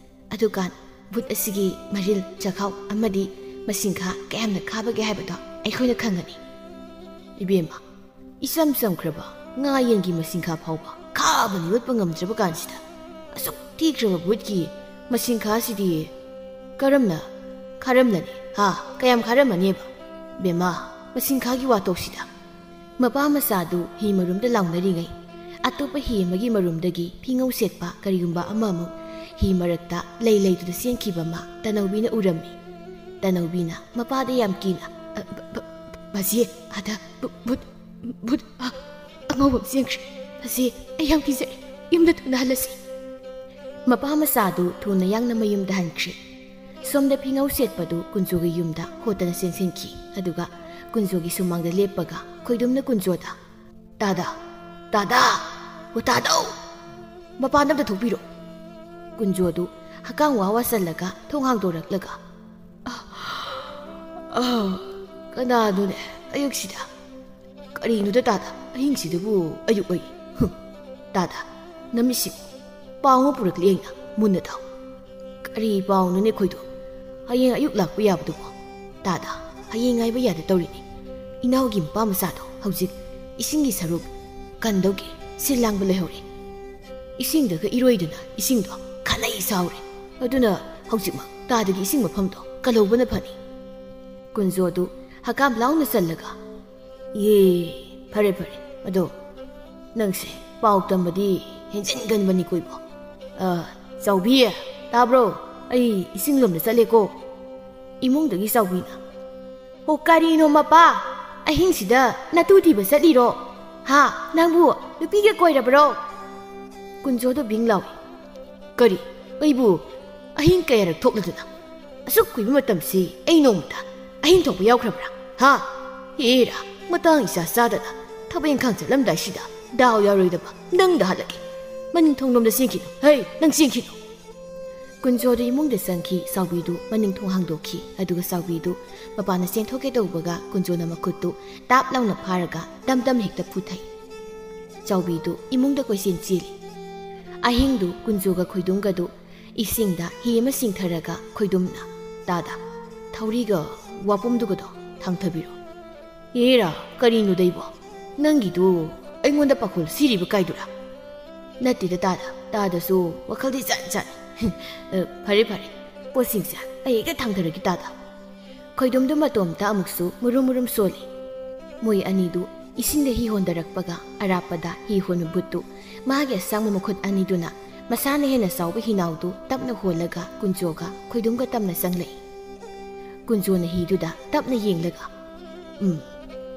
ꯑꯗꯨꯀꯥꯟ ꯕꯨꯠ ꯑꯁꯤꯒꯤ ꯃꯔꯤꯜ, ꯆꯈꯥꯎ ꯑꯃꯗꯤ ꯃꯁꯤꯡꯈꯥ ꯀꯌꯥꯝꯅ ꯈꯥꯕꯒꯦ ꯍꯥꯏꯕꯗꯣ ꯑꯩꯈꯣꯏꯅ ꯈꯪꯒꯅꯤ꯫" ꯏꯕꯦꯝꯃ, ꯏꯆꯝ ꯆꯝꯈ꯭ꯔꯕ ꯉꯥ ꯌꯦꯟꯒꯤ ꯃꯁꯤꯡꯈꯥ ꯐꯥꯎꯕ ꯈꯥꯕꯅ ꯌꯣꯠꯄ ꯉꯝꯗ꯭ꯔꯕ ꯀꯥꯟꯁꯤꯗ, ꯑꯁꯨꯛ ꯊꯤꯈ꯭ꯔꯕ ꯕꯨꯠꯀꯤ ꯃꯁꯤꯡꯈꯥꯁꯤꯗꯤ ꯀꯔꯝꯅ ꯈꯥꯔꯝꯂꯅꯤ? ꯍꯥ? ꯀꯌꯥꯝ ꯈꯥꯔꯝꯃꯅꯦꯕ? ꯕꯦꯝꯃ, ꯃꯁꯤꯡꯈꯥꯒꯤ ꯋꯥꯊꯣꯛꯁꯤꯗ꯫ ꯃꯄꯥ ꯃꯆꯥꯗꯨ ꯍꯤ ꯃꯔꯨꯝꯗ ꯂꯥꯎꯅꯔꯤꯉꯩ, ꯑꯇꯣꯞꯄ ꯍꯤ ꯑꯃꯒꯤ ꯃꯔꯨꯝꯗꯒꯤ ꯐꯤꯉꯧ ꯁꯦꯠꯄ ꯀꯔꯤꯒꯨꯝꯕ ꯑꯃꯃꯨꯛ ꯍꯤ ꯃꯔꯛꯇ ꯂꯩ ꯂꯩꯗꯨꯅ ꯆꯦꯟꯈꯤꯕ ꯑꯃ ꯇꯅꯧꯕꯤꯅ ꯎꯔꯝꯃꯤ꯫ ꯇꯅꯧꯕꯤꯅ ꯃꯄꯥꯗ ꯌꯥꯝ ꯀꯤꯅ, "ꯑ, ꯕ-, ꯕ-, ꯕꯥꯖꯤ, ꯑꯗ ꯕꯨ-, ꯕꯨꯠ, ꯕꯨꯠ, ꯑ, ꯉꯧꯕ ꯑꯃ ꯆꯦꯟꯈ꯭ꯔꯦ꯫ ꯑꯁꯤ ꯑꯩ ꯌꯥꯝ ꯀꯤꯖꯔꯦ꯫ ꯌꯨꯝꯗ ꯊꯨꯅ ꯍꯜꯂꯁꯤ꯫ ꯃꯄꯥ ꯃꯆꯥꯗꯨ ꯊꯨꯅ ꯌꯥꯡꯅ ꯃꯌꯨꯝꯗ ꯍꯟꯈ꯭ꯔꯦ꯫ ꯁꯣꯝꯗ ꯐꯤꯉꯧ ꯁꯦꯠꯄꯗꯨ ꯀꯨꯟꯖꯣꯒꯤ ꯌꯨꯝꯗ ꯍꯣꯠꯇꯅ ꯆꯦꯟꯁꯤꯟꯈꯤ꯫ ꯑꯗꯨꯒ ꯀꯨꯟꯖꯣꯒꯤ ꯁꯨꯃꯥꯡꯗ ꯂꯦꯞꯄꯒ ꯈꯣꯏꯗꯨꯝꯅ ꯀꯨꯟꯖꯣꯗ, "ꯇꯥꯗ, ꯇꯥꯗ, ꯑꯣ ꯇꯥꯗꯧ, ꯃꯄꯥꯟꯗ ꯑꯝꯇ ꯊꯣꯛꯄꯤꯔꯣ꯫" ꯀꯨꯟꯖꯣꯗꯨ ꯍꯀꯥꯝ ꯋꯥ ꯋꯥ ꯆꯜꯂꯒ ꯊꯣꯡ ꯍꯥꯡꯗꯣꯔꯛꯂꯒ, "ꯑ, ꯑ, ꯀꯅꯥꯅꯣꯅꯦ ꯑꯌꯨꯛꯁꯤꯗ? ꯀꯔꯤꯅꯣꯗ ꯇꯥꯗ, ꯑꯍꯤꯡꯁꯤꯗꯕꯨ ꯑꯌꯨꯛ ꯑꯌꯨꯛ? ꯍꯨꯝ, ꯇꯥꯗ, ꯅꯃꯤꯠꯁꯤꯡ ꯄꯥꯎ ꯑꯃ ꯄꯨꯔꯛꯂꯤ ꯑꯩꯅ, ꯃꯨꯟꯅ ꯇꯥꯎ꯫" "ꯀꯔꯤ ꯄꯥꯎꯅꯣꯅꯦ ꯈꯣꯏꯗꯣ? ꯍꯌꯦꯡ ꯑꯌꯨꯛ ꯂꯥꯛꯄ ꯌꯥꯕꯗꯨꯕꯨ?" "ꯇꯥꯗ, ꯍꯌꯦꯡ ꯉꯥꯏꯕ ꯌꯥꯗ ꯇꯧꯔꯤꯅꯤ꯫ ꯏꯅꯥꯎꯒꯤ ꯃꯄꯥ ꯃꯆꯥꯗꯣ ꯍꯧꯖꯤꯛ ꯏꯁꯤꯡꯒꯤ ꯁꯔꯨꯛ ꯀꯟꯗꯧꯒꯤ ꯁꯤꯜ ꯂꯥꯡꯕ ꯂꯩꯍꯧꯔꯦ꯫ ꯏꯁꯤꯡꯗꯒ ꯏꯔꯣꯏꯗꯨꯅ ꯏꯁꯤꯡꯗꯣ ꯈꯅꯩ ꯁꯥꯎꯔꯦ꯫ ꯑꯗꯨꯅ ꯍꯧꯖꯤꯛꯃꯛ ꯇꯥꯗꯒꯤ ꯏꯁꯤꯡ ꯃꯐꯝꯗꯣ ꯀꯜꯍꯧꯕꯅ ꯐꯅꯤ꯫" ꯀꯨꯟꯖꯣꯗꯨ ꯍꯀꯥꯝ ꯂꯥꯎꯅ ꯆꯜꯂꯒ, "ꯌꯦ, ꯐꯔꯦ ꯐꯔꯦ꯫ ꯑꯗꯣ ꯅꯪꯁꯦ ꯄꯥꯎ ꯇꯝꯕꯗꯤ ꯍꯦꯟꯖꯤꯟꯒꯟꯕꯅꯤꯀꯣ ꯏꯕꯣ꯫ ꯑ, ꯆꯥꯎꯕꯤ, ꯇꯥꯕ꯭ꯔꯣ? ꯑꯩ ꯏꯁꯤꯡ ꯂꯣꯝꯗ ꯆꯠꯂꯦꯀꯣ꯫" ꯏꯃꯨꯡꯗꯒꯤ ꯆꯥꯎꯕꯤꯅ, "ꯑꯣ, ꯀꯔꯤꯅꯣ ꯃꯄꯥ? ꯑꯍꯤꯡꯁꯤꯗ ꯅꯇꯨ ꯊꯤꯕ ꯆꯠꯂꯤꯔꯣ? ꯍꯥ? ꯅꯪꯕꯨ ꯅꯨꯄꯤꯒ ꯀꯣꯏꯔꯕ꯭ꯔꯣ?" ꯀꯨꯟꯖꯣꯗꯣ ꯕꯤꯡ ꯂꯥꯎꯏ꯫ "ꯀꯔꯤ? ꯑꯩꯕꯨ ꯑꯍꯤꯡ ꯀꯌꯥꯔꯛ ꯊꯣꯛꯂꯗꯅ? ꯑꯁꯨꯛ ꯀꯨꯏꯕ ꯃꯇꯝꯁꯤ ꯑꯩ ꯅꯣꯡꯃꯇ ꯑꯍꯤꯡ ꯊꯣꯛꯄ ꯌꯥꯎꯈ꯭ꯔꯕ꯭ꯔꯥ? ꯍꯥ? ꯍꯦꯔꯥ, ꯃꯇꯥꯡ ꯏꯆꯥ ꯆꯥꯗꯅ ꯊꯕꯛ ꯏꯪꯈꯥꯡ ꯆꯠꯂꯝꯗꯥꯏꯁꯤꯗ ꯗꯥꯎ ꯌꯥꯔꯣꯏꯗꯕ ꯅꯪꯗ ꯍꯜꯂꯛꯀꯦ꯫ ꯃꯅꯤꯡ ꯊꯣꯡꯂꯣꯝꯗ ꯆꯦꯟꯈꯤꯅꯨ꯫ ꯍꯩ, ꯅꯪ ꯆꯦꯟꯈꯤꯅꯨ!" ꯀꯨꯟꯖꯣꯗꯨ ꯏꯃꯨꯡꯗ ꯆꯪꯈꯤ꯫ ꯆꯥꯎꯕꯤꯗꯨ ꯃꯅꯤꯡ ꯊꯣꯡ ꯍꯥꯡꯗꯣꯛꯈꯤ꯫ ꯑꯗꯨꯒ ꯆꯥꯎꯕꯤꯗꯨ ꯃꯄꯥꯟꯗ ꯆꯦꯟꯊꯣꯛꯀꯦ ꯇꯧꯕꯒ ꯀꯨꯟꯖꯣꯅ ꯃꯈꯨꯠꯇꯨ ꯇꯥꯞ ꯂꯥꯎꯅ ꯐꯥꯔꯒ ꯇꯝ ꯇꯝ ꯍꯦꯛꯇ ꯐꯨꯊꯩ꯫ ꯆꯥꯎꯕꯤꯗꯨ ꯏꯃꯨꯡꯗ ꯀꯣꯏꯆꯦꯟ ꯆꯦꯜꯂꯤ꯫ ꯑꯍꯤꯡꯗꯨ ꯀꯨꯟꯖꯣꯒ ꯈꯣꯏꯗꯨꯝꯒꯗꯨ ꯏꯁꯤꯡꯗ ꯍꯤ ꯑꯃ ꯆꯤꯡꯊꯔꯒ ꯈꯣꯏꯗꯨꯝꯅ, "ꯇꯥꯗ, ꯊꯧꯔꯤꯒ ꯋꯥꯄꯨꯝꯗꯨꯒꯗꯣ ꯊꯥꯡꯊꯕꯤꯔꯣ꯫" "ꯑꯦꯔꯥ, ꯀꯔꯤꯅꯣꯗ ꯏꯕꯣ? ꯅꯪꯒꯤꯗꯨ ꯑꯩꯉꯣꯟꯗ ꯄꯥꯈꯣꯜ ꯁꯤꯔꯤꯕ ꯀꯥꯏꯗꯨꯔꯥ?" "ꯅꯠꯇꯦꯗ ꯇꯥꯗ, ꯇꯥꯗꯁꯨ ꯋꯥꯈꯜꯗꯤ ꯖꯥꯠ ꯖꯥꯠꯅꯤ꯫" "ꯑ, ꯐꯔꯦ ꯐꯔꯦ, ꯄꯣꯠꯁꯤꯡꯁꯦ ꯑꯩ ꯍꯦꯛꯇ ꯊꯥꯡꯊꯔꯒꯦ ꯇꯥꯗ꯫" ꯈꯣꯏꯗꯨꯝꯗꯨ ꯃꯇꯣꯝꯇ ꯑꯃꯨꯛꯁꯨ ꯃꯨꯔꯨꯝ ꯃꯨꯔꯨꯝ ꯁꯣꯜꯂꯤ꯫ ꯃꯣꯏ ꯑꯅꯤꯗꯨ ꯏꯁꯤꯡꯗ ꯍꯤ ꯍꯣꯟꯗꯔꯛꯄꯒ ꯑꯔꯥꯞꯄꯗ ꯍꯤ ꯍꯣꯟꯕ ꯚꯨꯠꯇꯨ ꯃꯥꯒꯤ ꯑꯁꯥꯡꯕ ꯃꯈꯨꯠ ꯑꯅꯤꯗꯨꯅ ꯃꯁꯥꯅ ꯍꯦꯟꯅ ꯆꯥꯎꯕ ꯍꯤꯅꯥꯎꯗꯨ ꯇꯞꯅ ꯍꯣꯜꯂꯒ ꯀꯨꯟꯖꯣꯒ ꯈꯣꯏꯗꯨꯝꯒ ꯇꯝꯅ ꯆꯪꯂꯛꯏ꯫ ꯀꯨꯟꯖꯣꯅ ꯍꯤꯗꯨꯗ ꯇꯞꯅ ꯌꯦꯡꯂꯒ, "ꯎꯝ,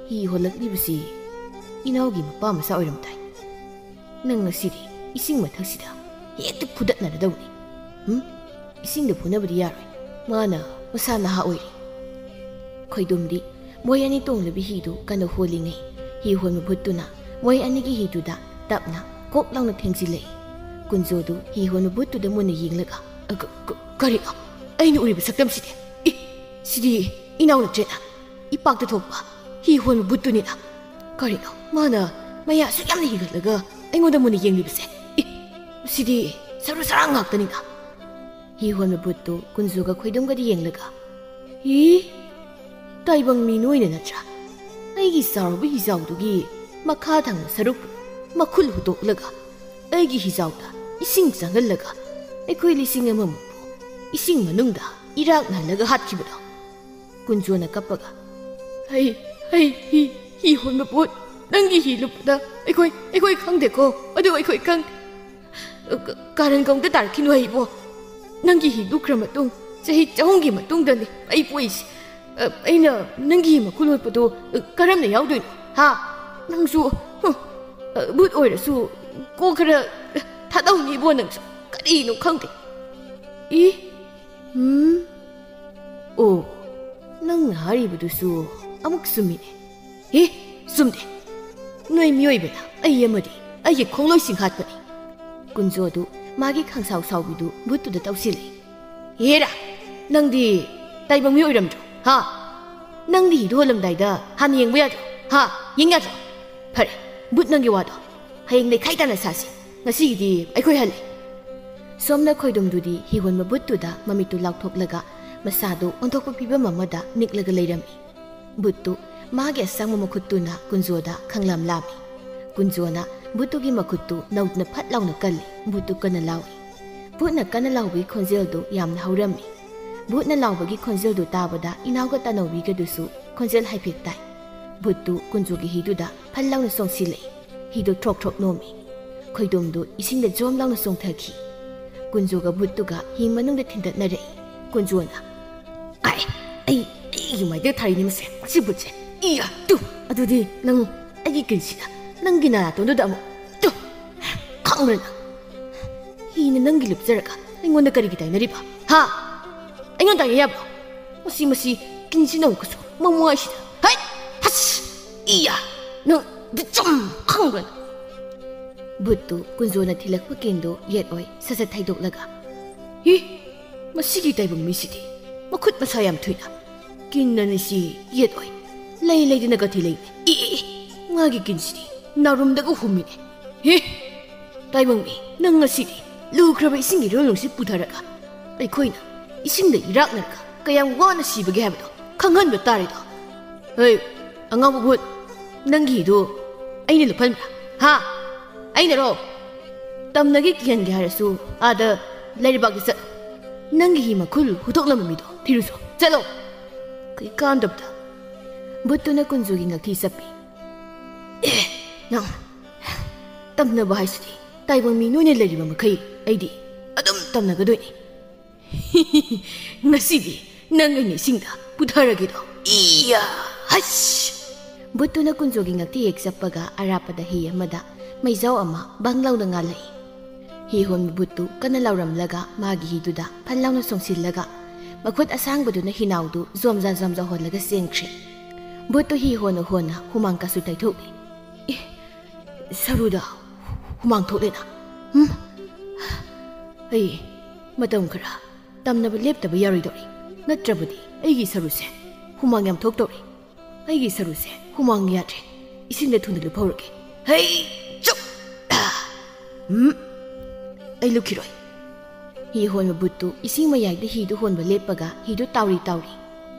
ꯍꯤ ꯍꯣꯜꯂꯛꯂꯤꯕꯁꯤ ꯏꯅꯥꯎꯒꯤ ꯃꯄꯥ ꯃꯆꯥ ꯑꯣꯏꯔꯝꯗꯥꯏ꯫ ꯅꯪ ꯉꯁꯤꯗꯤ ꯏꯁꯤꯡ ꯃꯊꯛꯁꯤꯗ ꯍꯦꯛꯇ ꯐꯨꯗꯠꯅꯔꯗꯧꯅꯤ꯫ ꯍꯨꯝ? ꯏꯁꯤꯡꯗ ꯐꯨꯅꯕꯗꯤ ꯌꯥꯔꯣꯏ꯫ ꯃꯥꯅ ꯃꯁꯥ ꯅꯍꯥ ꯑꯣꯏꯔꯤ꯫ ꯈꯣꯏꯗꯨꯝꯗꯤ ꯃꯣꯏ ꯑꯅꯤ ꯇꯣꯡꯂꯤꯕ ꯍꯤꯗꯨ ꯀꯟꯅ ꯍꯣꯜꯂꯤꯉꯩ, ꯍꯤ ꯍꯣꯟꯕ ꯚꯨꯠꯇꯨꯅ ꯃꯣꯏ ꯑꯅꯤꯒꯤ ꯍꯤꯗꯨꯗ ꯇꯞꯅ ꯀꯣꯛ ꯂꯥꯎꯅ ꯊꯦꯡꯖꯤꯜꯂꯛꯏ꯫ ꯀꯨꯟꯖꯣꯗꯨ ꯍꯤ ꯍꯣꯟꯕ ꯚꯨꯠꯇꯨꯗ ꯃꯨꯟꯅ ꯌꯦꯡꯂꯒ, "ꯑ, ꯀ-, ꯀ-, ꯀꯔꯤꯅꯣ? ꯑꯩꯅ ꯎꯔꯤꯕ ꯁꯛꯇꯝꯁꯤꯗꯤ? ꯏ, ꯁꯤꯗꯤ ꯏꯅꯥꯎ ꯅꯠꯇ꯭ꯔꯦꯅ꯫ ꯏꯄꯥꯛꯇ ꯊꯣꯛꯄ ꯍꯤ ꯍꯣꯟꯕ ꯚꯨꯠꯇꯨꯅꯤꯅ꯫ ꯀꯔꯤꯅꯣ? ꯃꯥꯅ ꯃꯌꯥ ꯑꯁꯨꯛ ꯌꯥꯝꯅ ꯍꯤꯒꯠꯂꯒ ꯑꯩꯉꯣꯟꯗ ꯃꯨꯟꯅ ꯌꯦꯡꯂꯤꯕꯁꯦ? ꯏ, ꯁꯤꯗꯤ ꯁꯔꯨ ꯁꯔꯥꯡ ꯉꯥꯛꯇꯅꯤꯅ꯫" ꯍꯤ ꯍꯣꯟꯕ ꯚꯨꯠꯇꯨ ꯀꯨꯟꯖꯣꯒ ꯈꯣꯏꯗꯨꯝꯒꯗꯤ ꯌꯦꯡꯂꯒ, "ꯏ, ꯇꯥꯏꯕꯪ ꯃꯤ ꯅꯣꯏꯅ ꯅꯠꯇ꯭ꯔꯥ? ꯑꯩꯒꯤ ꯆꯥꯎꯔꯕ ꯍꯤꯖꯥꯎꯗꯨꯒꯤ ꯃꯈꯥ ꯊꯪꯕ ꯁꯔꯨꯛ ꯃꯈꯨꯜ ꯍꯨꯠꯇꯣꯛꯂꯒ ꯑꯩꯒꯤ ꯍꯤꯖꯥꯎꯗ ꯏꯁꯤꯡ ꯆꯪꯍꯜꯂꯒ ꯑꯩꯈꯣꯏ ꯂꯤꯁꯤꯡ ꯑꯃꯃꯨꯛꯄꯨ ꯏꯁꯤꯡ ꯃꯅꯨꯡꯗ ꯏꯔꯥꯛꯅꯍꯜꯂꯒ ꯍꯥꯠꯈꯤꯕꯗꯣ?" ꯀꯨꯟꯖꯣꯅ ꯀꯞꯄꯒ, "ꯍꯩ, ꯍꯩ, ꯍꯤ, ꯍꯤ ꯍꯣꯟꯕ ꯚꯨꯠ, ꯅꯪꯒꯤ ꯍꯤ ꯂꯨꯞꯄꯗ ꯑꯩꯈꯣꯏ, ꯑꯩꯈꯣꯏ ꯈꯪꯗꯦꯀꯣ, ꯑꯗꯨ ꯑꯩꯈꯣꯏ ꯈꯪ-, ꯀ-, ꯀꯥꯔꯟ ꯀꯧꯗ ꯇꯥꯔꯛꯈꯤꯅꯨ ꯍꯩꯕꯣ꯫ ꯅꯪꯒꯤ ꯍꯤ ꯂꯨꯞꯈ꯭ꯔ ꯃꯇꯨꯡ ꯆꯍꯤ ꯆꯍꯨꯝꯒꯤ ꯃꯇꯨꯡꯗꯅꯤ ꯑꯩ ꯄꯣꯛꯏꯁꯦ꯫ ꯑ, ꯑꯩꯅ ꯅꯪꯒꯤ ꯍꯤ ꯃꯈꯨꯜ ꯍꯨꯠꯄꯗꯣ, ꯑ, ꯀꯔꯝꯅ ꯌꯥꯎꯗꯣꯏꯅꯣ? ꯍꯥ? ꯅꯪꯁꯨ, ꯍꯨ, ꯑ, ꯚꯨꯠ ꯑꯣꯏꯔꯁꯨ ꯀꯣꯛ ꯈꯔ ꯊꯥꯗꯧꯅꯤꯕꯣ ꯅꯪꯁꯨ꯫ ꯀꯔꯤꯅꯣ ꯈꯪꯗꯦ꯫ ꯏ? ꯎꯝ? ꯑꯣ, ꯅꯪꯅ ꯍꯥꯏꯔꯤꯕꯗꯨꯁꯨ ꯑꯃꯨꯛ ꯆꯨꯝꯃꯤꯅꯦ꯫ ꯑꯦ, ꯆꯨꯝꯗꯦ꯫ ꯅꯣꯏ ꯃꯤꯑꯣꯏꯕꯅ ꯑꯩ ꯑꯃꯗꯤ ꯑꯩꯒꯤ ꯈꯣꯡꯂꯣꯏꯁꯤꯡ ꯍꯥꯠꯄꯅꯤ꯫" ꯀꯨꯟꯖꯣꯗꯨ ꯃꯥꯒꯤ ꯈꯪꯁꯥꯎ ꯁꯥꯎꯕꯤꯗꯨ ꯚꯨꯠꯇꯨꯗ ꯇꯧꯁꯤꯜꯂꯦ꯫ "ꯍꯦꯔꯥ, ꯅꯪꯗꯤ ꯇꯥꯏꯕꯪ ꯃꯤ ꯑꯣꯏꯔꯝꯗ꯭ꯔꯣ? ꯍꯥ? ꯅꯪꯗꯤ ꯍꯤꯗꯨ ꯍꯣꯜꯂꯝꯗꯥꯏꯗ ꯍꯥꯟꯅ ꯌꯦꯡꯕ ꯌꯥꯗ꯭ꯔꯣ? ꯍꯥ? ꯌꯦꯡ ꯌꯥꯗ꯭ꯔꯣ? ꯐꯔꯦ, ꯚꯨꯠ, ꯅꯪꯒꯤ ꯋꯥꯗꯣ ꯍꯌꯦꯡ ꯂꯩꯈꯥꯏ ꯇꯥꯅ ꯁꯥꯁꯤ꯫ ꯉꯁꯤꯒꯤꯗꯤ ꯑꯩꯈꯣꯏ ꯍꯜꯂꯦ꯫" ꯁꯣꯝꯅ ꯈꯣꯏꯗꯨꯝꯗꯨꯗꯤ ꯍꯤꯍꯣꯟꯕ ꯚꯨꯠꯇꯨꯗ ꯃꯃꯤꯠꯇꯨ ꯂꯥꯎꯊꯣꯛꯂꯒ ꯃꯁꯥꯗꯨ ꯑꯣꯟꯊꯣꯛꯄ ꯐꯤꯕꯝ ꯑꯃꯗ ꯅꯤꯛꯂꯒ ꯂꯩꯔꯝꯃꯤ꯫ ꯚꯨꯠꯇꯨ ꯃꯥꯒꯤ ꯑꯁꯥꯡꯕ ꯃꯈꯨꯠꯇꯨꯅ ꯀꯨꯟꯖꯣꯗ ꯈꯪꯂꯥꯝ ꯂꯥꯝꯃꯤ꯫ ꯀꯨꯟꯖꯣꯅ ꯚꯨꯠꯇꯨꯒꯤ ꯃꯈꯨꯠꯇꯨ ꯅꯧꯗꯨꯅ ꯐꯠ ꯂꯥꯎꯅ ꯀꯜꯂꯤ꯫ ꯚꯨꯠꯇꯨ ꯀꯟꯅ ꯂꯥꯎꯏ꯫ ꯚꯨꯠꯅ ꯀꯟꯅ ꯂꯥꯎꯕꯒꯤ ꯈꯣꯟꯖꯦꯜꯗꯨ ꯌꯥꯝꯅ ꯍꯧꯔꯝꯃꯤ꯫ ꯚꯨꯠꯅ ꯂꯥꯎꯕꯒꯤ ꯈꯣꯟꯖꯦꯜꯗꯨ ꯇꯥꯕꯗ ꯏꯅꯥꯎꯒ ꯇꯥꯅꯧꯕꯤꯒꯗꯨꯁꯨ ꯈꯣꯟꯖꯦꯜ ꯍꯥꯏꯐꯦꯠ ꯇꯥꯏ꯫ ꯚꯨꯠꯇꯨ ꯀꯨꯟꯖꯣꯒꯤ ꯍꯤꯗꯨꯗ ꯐꯜ ꯂꯥꯎꯅ ꯆꯣꯡꯁꯤꯜꯂꯛꯏ꯫ ꯍꯤꯗꯨ ꯊ꯭ꯔꯣꯛ ꯊ꯭ꯔꯣꯛ ꯅꯣꯝꯃꯤ꯫ ꯈꯣꯏꯗꯣꯝꯗꯨ ꯏꯁꯤꯡꯗ ꯖꯣꯝ ꯂꯥꯎꯅ ꯆꯣꯡꯊꯈꯤ꯫ ꯀꯨꯟꯖꯣꯒ ꯚꯨꯠꯇꯨꯒ ꯍꯤ ꯃꯅꯨꯡꯗ ꯊꯤꯟꯗꯠꯅꯔꯛꯏ꯫ ꯀꯨꯟꯖꯣꯅ, "ꯑꯥꯏ, ꯑꯩ, ꯑꯩꯒꯤ ꯃꯥꯏꯗ ꯊꯥꯔꯤꯅꯤ ꯃꯁꯦ, ꯃꯁꯤ ꯚꯨꯠꯁꯦ꯫ ꯏꯌꯥ, ꯇꯨ!" "ꯑꯗꯨꯗꯤ ꯅꯪ ꯑꯩꯒꯤ ꯀꯤꯟꯁꯤꯅ ꯅꯪꯒꯤ ꯅꯥꯇꯣꯟꯗꯨꯗ ꯑꯃꯨꯛ ꯇꯨ! ꯈꯪꯕ꯭ꯔꯥ ꯅꯪ? ꯍꯤꯅ ꯅꯪꯒꯤ ꯂꯨꯞꯆꯔꯒ ꯑꯩꯉꯣꯟꯗ ꯀꯔꯤꯒꯤ ꯇꯥꯏꯅꯔꯤꯕ? ꯍꯥ? ꯑꯩꯉꯣꯟꯗ ꯇꯥꯏꯅ ꯌꯥꯕ꯭ꯔꯣ? ꯃꯁꯤ, ꯃꯁꯤ ꯀꯤꯟꯁꯤꯅ ꯑꯃꯨꯛꯀꯁꯨ ꯃꯃꯥꯏꯁꯤꯗ꯫ ꯍꯩ! ꯍꯁ! ꯏꯌꯥ! ꯅꯪ ꯗꯨ ꯆꯨꯝ ꯈꯪꯕ꯭ꯔꯥ ꯅꯪ? ꯕꯨꯠꯇꯨ ꯀꯨꯟꯖꯣꯅ ꯊꯤꯜꯂꯛꯄ ꯀꯤꯟꯗꯨ ꯌꯦꯠ ꯑꯣꯏ ꯁꯠ ꯁꯠ ꯊꯩꯗꯣꯛꯂꯒ, ꯍꯤ! ꯃꯁꯤꯒꯤ ꯇꯥꯏꯕꯪ ꯃꯤꯁꯤꯗꯤ ꯃꯈꯨꯠ ꯃꯁꯥ ꯌꯥꯝ ꯊꯨꯏꯅ꯫ ꯀꯤꯟ ꯑꯅꯤꯁꯤ ꯌꯦꯠ ꯑꯣꯏ ꯂꯩ ꯂꯩꯗꯅ ꯀꯊꯤ ꯂꯩꯅꯦ꯫ E, E, E! ꯃꯥꯒꯤ ꯀꯤꯟꯁꯤꯗꯤ ꯅꯥꯔꯨꯝꯗꯒ ꯍꯨꯝꯃꯤꯅꯦ꯫ ꯍꯦ! ꯇꯥꯏꯕꯪ ꯃꯤ, ꯅꯪ ꯉꯁꯤꯗꯤ ꯂꯨꯈ꯭ꯔꯕ ꯏꯁꯤꯡꯒꯤ ꯏꯔꯣꯜ ꯅꯨꯡꯁꯤꯠ ꯄꯨꯊꯔꯒ ꯑꯩꯈꯣꯏꯅ ꯏꯁꯤꯡꯗ ꯏꯔꯥꯛꯅꯔꯒ ꯀꯌꯥꯝ ꯋꯥꯅ ꯁꯤꯕꯒꯦ ꯍꯥꯏꯕꯗꯣ ꯈꯪꯍꯟꯕ ꯇꯥꯔꯦꯗꯣ꯫ ꯍꯩ, ꯑꯉꯥꯎꯕ ꯚꯨꯠ, ꯅꯪꯒꯤ ꯍꯤꯗꯨ ꯑꯩꯅ ꯂꯨꯞꯍꯟꯕ꯭ꯔꯥ? ꯍꯥ? ꯑꯩꯅꯔꯣ? ꯇꯝꯅꯒꯦ ꯀꯤꯍꯟꯒꯦ ꯍꯥꯏꯔꯁꯨ ꯑꯥꯗ ꯂꯩꯔꯩꯕꯥꯛꯇ ꯆꯠꯂꯣ꯫ ꯅꯪꯒꯤ ꯍꯤ ꯃꯈꯨꯜ ꯍꯨꯠꯇꯣꯛꯂꯝꯕ ꯃꯤꯗꯣ ꯊꯤꯔꯨꯆꯣ꯫ ꯆꯠꯂꯣ꯫ ꯀꯩ ꯀꯥꯟꯗꯕꯗ꯫ ꯕꯨꯠꯇꯨꯅ ꯀꯨꯟꯖꯨꯒꯤ ꯉꯛꯊꯤ ꯆꯞꯄꯤ꯫ ꯑꯦ, ꯅꯪ ꯇꯝꯅꯕ ꯍꯥꯏꯁꯤꯗꯤ ꯇꯥꯏꯕꯪ ꯃꯤ ꯅꯣꯏꯅ ꯂꯩꯔꯤꯕ ꯃꯈꯩ ꯑꯩꯗꯤ ꯑꯗꯨꯝ ꯇꯝꯅꯒꯗꯣꯏꯅꯤ꯫ ꯉꯁꯤꯗꯤ ꯅꯪ ꯑꯩꯅ ꯏꯁꯤꯡꯗ ꯄꯨꯊꯔꯒꯦꯗꯣ꯫ ꯏꯌꯥ! ꯍꯁ! ꯕꯨꯠꯇꯨꯅ ꯀꯨꯟꯖꯣꯒꯤ ꯉꯛꯇꯤ ꯍꯦꯛ ꯆꯞꯄꯒ ꯑꯔꯥꯞꯄꯗ ꯍꯤ ꯑꯃꯗ ꯃꯩꯖꯥꯎ ꯑꯃ ꯕꯪ ꯂꯥꯎꯅ ꯉꯥꯜꯂꯛꯏ꯫ ꯍꯤ ꯍꯣꯟꯕ ꯕꯨꯠꯇꯨ ꯀꯟꯅ ꯂꯥꯎꯔꯝꯂꯒ ꯃꯥꯒꯤ ꯍꯤꯗꯨꯗ ꯐꯟ ꯂꯥꯎꯅ ꯆꯣꯡꯁꯤꯜꯂꯒ ꯃꯈꯨꯠ ꯑꯁꯥꯡꯕꯗꯨꯅ ꯍꯤꯅꯥꯎꯗꯨ ꯖꯣꯝꯖꯥ ꯖꯣꯝꯖꯥ ꯍꯣꯜꯂꯒ ꯆꯦꯟꯈ꯭ꯔꯦ꯫ ꯕꯨꯠꯇꯨ ꯍꯤ ꯍꯣꯟꯅ ꯍꯣꯟꯅ ꯍꯨꯃꯥꯡ ꯀꯥꯁꯨ ꯇꯩꯊꯣꯛꯂꯤ꯫ ꯑꯦ, ꯁꯔꯨꯗ ꯍꯨꯃꯥꯡ ꯊꯣꯛꯂꯦꯅ꯫ ꯍꯨꯝ? ꯑꯩ ꯃꯇꯝ ꯈꯔ ꯇꯝꯅꯕ ꯂꯦꯞꯇꯕ ꯌꯥꯔꯣꯏꯗꯧꯔꯤ꯫ ꯅꯠꯇ꯭ꯔꯕꯗꯤ ꯑꯩꯒꯤ ꯁꯔꯨꯁꯦ ꯍꯨꯃꯥꯡ ꯌꯥꯝ ꯊꯣꯛꯇꯧꯔꯤ꯫ ꯑꯩꯒꯤ ꯁꯔꯨꯁꯦ ꯍꯨꯃꯥꯡ ꯌꯥꯗ꯭ꯔꯦ꯫ ꯏꯁꯤꯡꯗ ꯊꯨꯅ ꯂꯨꯞꯍꯧꯔꯒꯦ꯫ ꯍꯩ! ꯆꯨꯞ! ꯎꯝ? ꯑꯩ ꯂꯨꯞꯈꯤꯔꯣꯏ꯫ ꯍꯤ ꯍꯣꯟꯕ ꯕꯨꯠꯇꯨ ꯏꯁꯤꯡ ꯃꯌꯥꯏꯗ ꯍꯤꯗꯨ ꯍꯣꯟꯕ ꯂꯦꯞꯄꯒ ꯍꯤꯗꯨ ꯇꯥꯎꯔꯤ ꯇꯥꯎꯔꯤ꯫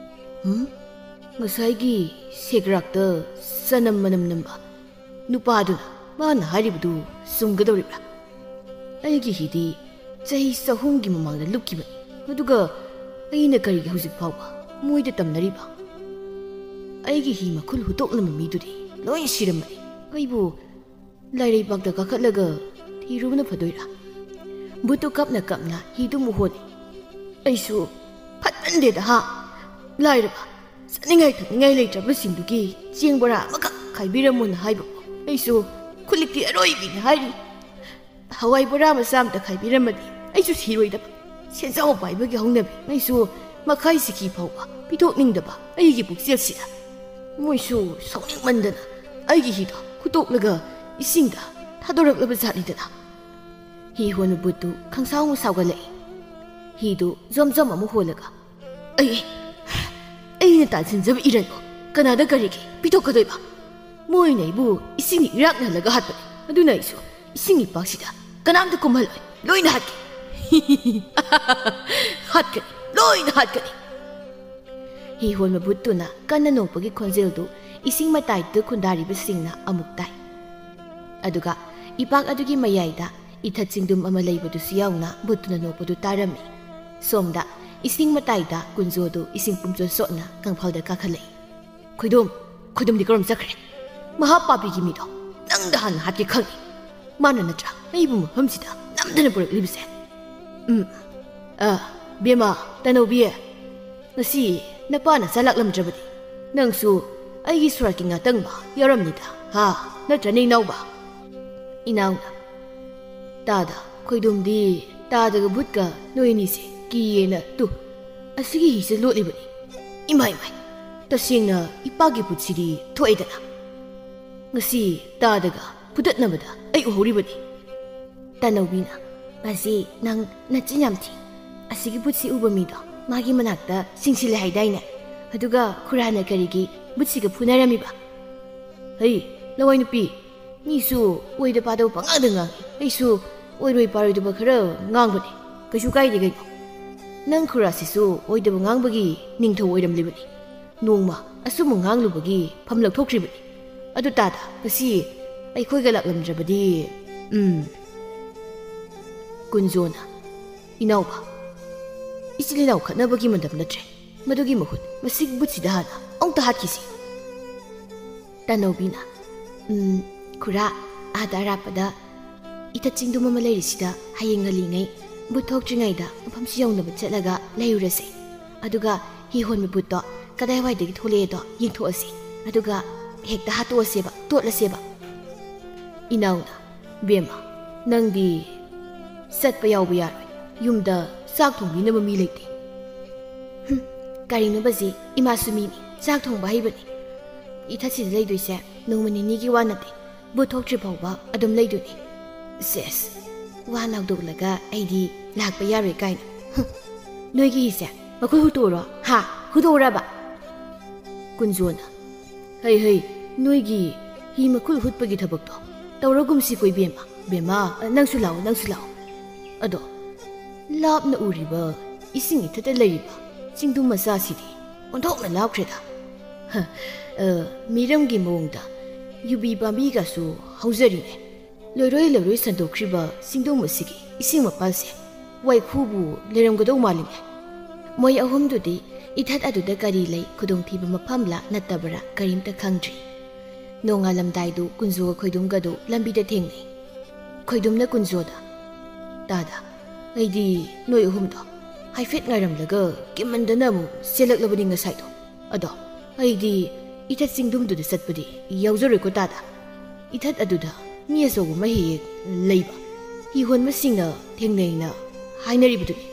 ꯎꯝ? ꯉꯁꯥꯏꯒꯤ ꯁꯦꯒ꯭ꯔꯥꯛꯇ ꯆꯅꯝ ꯃꯅꯝ ꯅꯝꯕ ꯅꯨꯄꯥꯗꯨꯅ ꯃꯥꯅ ꯍꯥꯏꯔꯤꯕꯗꯨ ꯆꯨꯝꯒꯗꯧꯔꯤꯕ꯭ꯔꯥ? ꯑꯩꯒꯤ ꯍꯤꯗꯤ ꯆꯍꯤ ꯆꯍꯨꯝꯒꯤ ꯃꯃꯥꯡꯗ ꯂꯨꯞꯈꯤꯕꯅꯤ, ꯑꯗꯨꯒ ꯑꯩꯅ ꯀꯔꯤꯒꯤ ꯍꯧꯖꯤꯛ ꯐꯥꯎꯕ ꯃꯣꯏꯗ ꯇꯝꯅꯔꯤꯕ? ꯑꯩꯒꯤ ꯍꯤ ꯃꯈꯨꯜ ꯍꯨꯠꯇꯣꯛꯂꯝꯕ ꯃꯤꯗꯨꯗꯤ ꯂꯣꯏ ꯁꯤꯔꯝꯃꯅꯤ꯫ ꯑꯩꯕꯨ ꯂꯥꯏꯔꯩꯕꯥꯛꯇ ꯀꯥꯈꯠꯂꯒ ꯊꯤꯔꯨꯕꯅ ꯐꯗꯣꯏꯔꯥ? ꯕꯨꯠꯇꯨ ꯀꯞꯅ ꯀꯞꯅ ꯍꯤꯗꯨ ꯃꯨꯍꯣꯠꯂꯤ꯫ ꯑꯩꯁꯨ ꯐꯠꯃꯟꯗꯦꯗ ꯍꯥ! ꯂꯥꯏꯔꯕ, ꯆꯥꯅꯤꯡꯉꯥꯏ ꯊꯛꯅꯤꯡꯉꯥꯏ ꯂꯩꯇ꯭ꯔꯕꯁꯤꯡꯗꯨꯒꯤ ꯆꯦꯡ ꯕꯣꯔꯥ ꯑꯃꯈꯛ ꯈꯥꯏꯕꯤꯔꯝꯃꯣꯅ ꯍꯥꯏꯕ꯫ ꯑꯩꯁꯨ ꯈꯨꯂꯤꯛꯇꯤ ꯑꯔꯣꯏꯕꯤꯅꯤ ꯍꯥꯏꯔꯤ꯫ ꯍꯋꯥꯏ ꯕꯣꯔꯥ ꯃꯆꯥ ꯑꯝꯇ ꯈꯥꯏꯕꯤꯔꯝꯃꯗꯤ ꯑꯩꯁꯨ ꯁꯤꯔꯣꯏꯗꯕ꯫ ꯁꯦꯟꯖꯥꯎ ꯄꯥꯏꯕꯒꯤ ꯍꯧꯅꯕꯤ ꯑꯩꯁꯨ ꯃꯈꯥꯏ ꯁꯤꯀꯤ ꯐꯥꯎꯕ ꯄꯤꯊꯣꯛꯅꯤꯡꯗꯕ ꯑꯩꯒꯤ ꯄꯨꯛꯆꯦꯜꯁꯤꯗ ꯃꯣꯏꯁꯨ ꯁꯥꯎꯅꯤꯡꯃꯟꯗꯅ ꯑꯩꯒꯤ ꯍꯤꯗꯣ ꯈꯨꯠꯇꯣꯛꯂꯒ ꯏꯁꯤꯡꯗ ꯊꯥꯗꯣꯔꯛꯂꯕ ꯖꯥꯠꯅꯤꯗꯅ꯫ ꯍꯤ ꯍꯣꯟꯕ ꯕꯨꯠꯇꯨ ꯈꯪꯁꯥꯎ ꯑꯃ ꯁꯥꯎꯒꯠꯂꯛꯏ꯫ ꯍꯤꯗꯨ ꯖꯣꯝ ꯖꯣꯝ ꯑꯃ ꯍꯣꯜꯂꯒ, "ꯑꯩ, ꯑꯩꯅ ꯇꯥꯟꯁꯤꯟꯖꯕ ꯏꯔꯟꯕꯨ ꯀꯅꯥꯗ ꯀꯔꯤꯒꯤ ꯄꯤꯊꯣꯛꯀꯗꯣꯏꯕ? ꯃꯣꯏꯅ ꯑꯩꯕꯨ ꯏꯁꯤꯡ ꯏꯔꯥꯛꯅꯍꯜꯂꯒ ꯍꯥꯠꯄꯅꯤ꯫ ꯑꯗꯨꯅ ꯑꯩꯁꯨ ꯏꯁꯤꯡ ꯏꯄꯥꯛꯁꯤꯗ ꯀꯅꯥꯝꯇ ꯀꯨꯝꯍꯜꯂꯣꯏ꯫ ꯂꯣꯏꯅ ꯍꯥꯠꯀꯦ꯫ ꯍꯥꯠꯀꯅꯤ, ꯂꯣꯏꯅ ꯍꯥꯠꯀꯅꯤ!" ꯍꯤ ꯍꯣꯟꯕ ꯕꯨꯠꯇꯨꯅ ꯀꯟꯅ ꯅꯣꯛꯄꯒꯤ ꯈꯣꯟꯖꯦꯜꯗꯨ ꯏꯁꯤꯡ ꯃꯇꯥꯏꯗ ꯈꯨꯟꯗꯥꯔꯤꯕꯁꯤꯡꯅ ꯑꯃꯨꯛ ꯇꯥꯏ꯫ ꯑꯗꯨꯒ ꯏꯄꯥꯛ ꯑꯗꯨꯒꯤ ꯃꯌꯥꯏꯗ ꯏꯊꯠ ꯆꯤꯡꯗꯨꯝ ꯑꯃ ꯂꯩꯕꯗꯨꯁꯨ ꯌꯥꯎꯅ ꯕꯨꯠꯇꯨꯅ ꯅꯣꯛꯄꯗꯨ ꯇꯥꯔꯝꯃꯤ꯫ ꯁꯣꯝꯗ ꯏꯁꯤꯡ ꯃꯇꯥꯏꯗ ꯀꯨꯟꯖꯣꯗꯨ ꯏꯁꯤꯡ ꯄꯨꯝꯆꯣꯠ ꯆꯣꯠꯅ ꯀꯪꯐꯥꯜꯗ ꯀꯥꯈꯠꯂꯛꯏ꯫ "ꯈꯣꯏꯗꯨꯝ, ꯈꯣꯏꯗꯨꯝꯗꯤ ꯀꯔꯣꯝ ꯆꯠꯈ꯭ꯔꯦ? ꯃꯍꯥ ꯄꯥꯄꯤꯒꯤ ꯃꯤꯗꯣ ꯅꯪꯗ ꯍꯥꯟꯅ ꯍꯥꯠꯀꯦ ꯈꯪꯉꯤ꯫ ꯃꯥꯅ ꯅꯠꯇ꯭ꯔꯥ ꯑꯩꯕꯨ ꯃꯐꯝꯁꯤꯗ ꯅꯝꯗꯅ ꯄꯨꯔꯛꯂꯤꯕꯁꯦ?" "ꯎꯝ, ꯑ, ꯕꯦꯝꯃ, ꯇꯅꯧꯕꯤ, ꯉꯁꯤ ꯅꯄꯥꯅ ꯆꯥꯂꯥꯛꯂꯝꯗ꯭ꯔꯕꯗꯤ ꯅꯪꯁꯨ ꯑꯩꯒꯤ ꯁꯣꯔꯥꯠꯀꯤ ꯉꯥꯇꯪꯕ ꯌꯥꯎꯔꯝꯅꯤꯗ, ꯍꯥ? ꯅꯠꯇ꯭ꯔꯅꯦ, ꯏꯅꯥꯎꯕ?" ꯏꯅꯥꯎꯅ, "ꯇꯥꯗ, ꯈꯣꯏꯗꯨꯝꯗꯤ ꯇꯥꯗꯒ ꯕꯨꯠꯀ ꯅꯣꯏ ꯑꯅꯤꯁꯦ ꯀꯤꯌꯦꯅ ꯇꯨ ꯑꯁꯤꯒꯤ ꯍꯤꯁꯦ ꯂꯣꯠꯂꯤꯕꯅꯤ꯫ ꯏꯃꯥꯏ, ꯏꯃꯥꯏ, ꯇꯁꯦꯡꯅ ꯏꯄꯥꯒꯤ ꯕꯨꯠꯁꯤꯗꯤ ꯊꯣꯛꯑꯦꯗꯅ꯫ ꯉꯁꯤ ꯇꯥꯗꯒ ꯐꯨꯗꯠꯅꯕꯗ ꯑꯩ ꯎꯍꯧꯔꯤꯕꯅꯤ꯫" ꯇꯅꯧꯕꯤꯅ, "ꯃꯁꯤ ꯅꯪ ꯅꯆꯤꯟ ꯌꯥꯝ ꯊꯤ꯫ ꯑꯁꯤꯒꯤ ꯕꯨꯠꯁꯤ ꯎꯕ ꯃꯤꯗꯣ ꯃꯥꯒꯤ ꯃꯅꯥꯛꯇ ꯆꯤꯡꯁꯤꯜꯂꯦ ꯍꯥꯏꯗꯥꯏꯅꯦ? ꯑꯗꯨꯒ ꯈꯨꯔꯥꯅ ꯀꯔꯤꯒꯤ ꯕꯨꯠꯁꯤꯒ ꯐꯨꯅꯔꯝꯃꯤꯕ?" "ꯍꯩ, ꯂꯋꯥꯏ ꯅꯨꯄꯤ, ꯃꯤꯁꯨ ꯑꯣꯏꯗ ꯄꯥꯗꯕ ꯄꯉꯥꯡꯗ ꯉꯥꯡꯉꯤ꯫ ꯑꯩꯁꯨ ꯑꯣꯏꯔꯣꯏ ꯄꯥꯔꯣꯏꯗꯕ ꯈꯔ ꯉꯥꯡꯕꯅꯤ꯫ ꯀꯩꯁꯨ ꯀꯥꯏꯗꯦ ꯀꯩꯅꯣ꯫ ꯅꯪ ꯈꯨꯔꯥꯁꯤꯁꯨ ꯑꯣꯏꯗꯕ ꯉꯥꯡꯕꯒꯤ ꯅꯤꯡꯊꯧ ꯑꯣꯏꯔꯝꯂꯤꯕꯅꯤ꯫ ꯅꯣꯡꯃ ꯑꯆꯨꯝꯕ ꯉꯥꯡꯂꯨꯕꯒꯤ ꯐꯝ ꯂꯧꯊꯣꯛꯈ꯭ꯔꯤꯕꯅꯤ꯫ ꯑꯗꯨ ꯇꯥꯗ, ꯉꯁꯤ ꯑꯩꯈꯣꯏꯒ ꯂꯥꯛꯂꯝꯗ꯭ꯔꯕꯗꯤ, ꯎꯝ꯫" ꯀꯨꯟꯖꯣꯅ, "ꯏꯅꯥꯎꯕ, ꯏꯆꯤꯜ ꯏꯅꯥꯎ ꯈꯠꯅꯕꯒꯤ ꯃꯇꯝ ꯅꯠꯇ꯭ꯔꯦ꯫ ꯃꯗꯨꯒꯤ ꯃꯍꯨꯠ ꯃꯁꯤꯒꯤ ꯕꯨꯠꯁꯤꯗ ꯍꯥꯟꯅ ꯑꯃꯨꯛꯇ ꯍꯥꯠꯈꯤꯁꯤ꯫" ꯇꯅꯧꯕꯤꯅ, "ꯎꯝ, ꯈꯨꯔꯥ, ꯑꯥꯗ ꯑꯔꯥꯞꯄꯗ ꯏꯊꯠ ꯆꯤꯡꯗꯨꯝ ꯑꯃ ꯂꯩꯔꯤꯁꯤꯗ ꯍꯌꯦꯡ ꯉꯜꯂꯤꯉꯩ ꯕꯨꯠ ꯊꯣꯛꯇ꯭ꯔꯤꯉꯩꯗ ꯃꯐꯝꯁꯤ ꯌꯧꯅꯕ ꯆꯠꯂꯒ ꯂꯩꯔꯨꯔꯁꯦ꯫ ꯑꯗꯨꯒ ꯍꯤ ꯍꯣꯟꯕ ꯕꯨꯠꯇꯣ ꯀꯗꯥꯏꯋꯥꯏꯗꯒꯤ ꯊꯣꯛꯂꯛꯑꯦꯗꯣ ꯌꯦꯡꯊꯣꯛꯑꯁꯤ꯫ ꯑꯗꯨꯒ ꯍꯦꯛꯇ ꯍꯥꯠꯇꯣꯛꯑꯁꯦꯕ, ꯇꯣꯠꯂꯁꯦꯕ꯫ ꯏꯅꯥꯎꯅ, "ꯕꯦꯝꯃ, ꯅꯪꯗꯤ ꯆꯠꯄ ꯌꯥꯎꯕ ꯌꯥꯔꯣꯏ꯫ ꯌꯨꯝꯗ ꯆꯥꯛ ꯊꯣꯡꯕꯤꯅꯕ ꯃꯤ ꯂꯩꯇꯦ꯫" "ꯍꯨꯝ, ꯀꯔꯤꯅꯣꯕꯁꯤ, ꯏꯃꯥꯁꯨ ꯃꯤꯅꯤ, ꯆꯥꯛ ꯊꯣꯡꯕ ꯍꯩꯕꯅꯤ꯫ ꯏꯊꯠꯁꯤꯗ ꯂꯩꯗꯣꯏꯁꯦ ꯅꯣꯡꯃ ꯅꯤꯅꯤꯒꯤ ꯋꯥ ꯅꯠꯇꯦ, ꯚꯨꯠ ꯊꯣꯛꯇ꯭ꯔꯤ ꯐꯥꯎꯕ ꯑꯗꯨꯝ ꯂꯩꯗꯣꯏꯅꯤ꯫" "ꯁꯦꯁ, ꯋꯥ ꯅꯥꯎꯗꯣꯛꯂꯒ ꯑꯩꯗꯤ ꯂꯥꯛꯄ ꯌꯥꯔꯣꯏ ꯀꯥꯏꯅ꯫ ꯍꯨꯝ, ꯅꯣꯏꯒꯤ ꯍꯤꯁꯦ ꯃꯈꯨꯠ ꯍꯨꯠꯇꯣꯛꯎꯔꯣ, ꯍꯥ? ꯍꯨꯠꯇꯣꯛꯎꯔꯕ?" ꯀꯨꯟꯖꯣꯅ, "ꯍꯩ, ꯍꯩ, ꯅꯣꯏꯒꯤ ꯍꯤ ꯃꯈꯨꯠ ꯍꯨꯠꯄꯒꯤ ꯊꯕꯛꯇꯣ ꯇꯧꯔꯒꯨꯝꯁꯤꯀꯣ, ꯏꯕꯦꯝꯃ꯫ ꯕꯦꯝꯃ, ꯅꯪꯁꯨ ꯂꯥꯛꯑꯣ, ꯅꯪꯁꯨ ꯂꯥꯛꯑꯣ꯫ ꯑꯗꯣ, ꯂꯥꯞꯅ ꯎꯔꯤꯕ ꯏꯁꯤꯡ ꯏꯊꯠꯇ ꯂꯩꯔꯤꯕ ꯆꯤꯡꯗꯨꯝ ꯃꯆꯥꯁꯤꯗꯤ ꯑꯣꯟꯊꯣꯛꯅ ꯂꯥꯞꯈ꯭ꯔꯦꯗ꯫ ꯍ, ꯑ, ꯃꯤꯔꯝꯒꯤ ꯃꯑꯣꯡꯗ ꯌꯨꯕꯤ ꯄꯥꯝꯕꯤꯒꯁꯨ ꯍꯧꯖꯔꯤꯅꯦ꯫ ꯂꯣꯏꯔꯣꯏ ꯂꯣꯏꯔꯣꯏ ꯁꯟꯗꯣꯛꯈ꯭ꯔꯤꯕ ꯆꯤꯡꯗꯨꯝ ꯑꯁꯤꯒꯤ ꯏꯁꯤꯡ ꯃꯄꯥꯜꯁꯦ ꯋꯥꯏꯈꯨꯕꯨ ꯂꯩꯔꯝꯒꯗꯧ ꯃꯥꯜꯂꯤꯅꯦ꯫" ꯃꯣꯏ ꯑꯍꯨꯝꯗꯨꯗꯤ ꯏꯊꯠ ꯑꯗꯨꯗ ꯀꯔꯤ ꯂꯩ, ꯈꯨꯗꯣꯡꯊꯤꯕ ꯃꯐꯝꯂ ꯅꯠꯇꯕ꯭ꯔꯥ ꯀꯔꯤꯝꯇ ꯈꯪꯗ꯭ꯔꯤ꯫ ꯅꯣꯡꯉꯥꯜꯂꯝꯗꯥꯏꯗꯨ ꯀꯨꯟꯖꯣꯒ ꯈꯣꯏꯗꯨꯝꯒꯗꯨ ꯂꯝꯕꯤꯗ ꯊꯦꯡꯅꯩ꯫ ꯈꯣꯏꯗꯨꯝꯅ ꯀꯨꯟꯖꯣꯗ, "ꯇꯥꯗ, ꯑꯩꯗꯤ ꯅꯣꯏ ꯑꯍꯨꯝꯗꯣ ꯍꯥꯏꯐꯦꯠ ꯉꯥꯏꯔꯝꯂꯒ ꯀꯤꯃꯟꯗꯅ ꯑꯃꯨꯛ ꯆꯦꯜꯂꯛꯂꯕꯅꯤ ꯉꯁꯥꯏꯗꯣ꯫ ꯑꯗꯣ ꯑꯩꯗꯤ ꯏꯊꯠ ꯆꯤꯡꯗꯨꯝꯗꯨꯗ ꯆꯠꯄꯗꯤ ꯌꯥꯎꯖꯔꯣꯏꯀꯣ ꯇꯥꯗ꯫ ꯏꯊꯠ ꯑꯗꯨꯗ ꯃꯤ ꯑꯆꯧꯕ ꯑꯃ ꯍꯦꯛ ꯍꯦꯛ ꯂꯩꯕ, ꯍꯤ ꯍꯣꯟꯕꯁꯤꯡꯅ ꯊꯦꯡꯅꯩꯅ ꯍꯥꯏꯅꯔꯤꯕꯗꯨꯅꯤ꯫"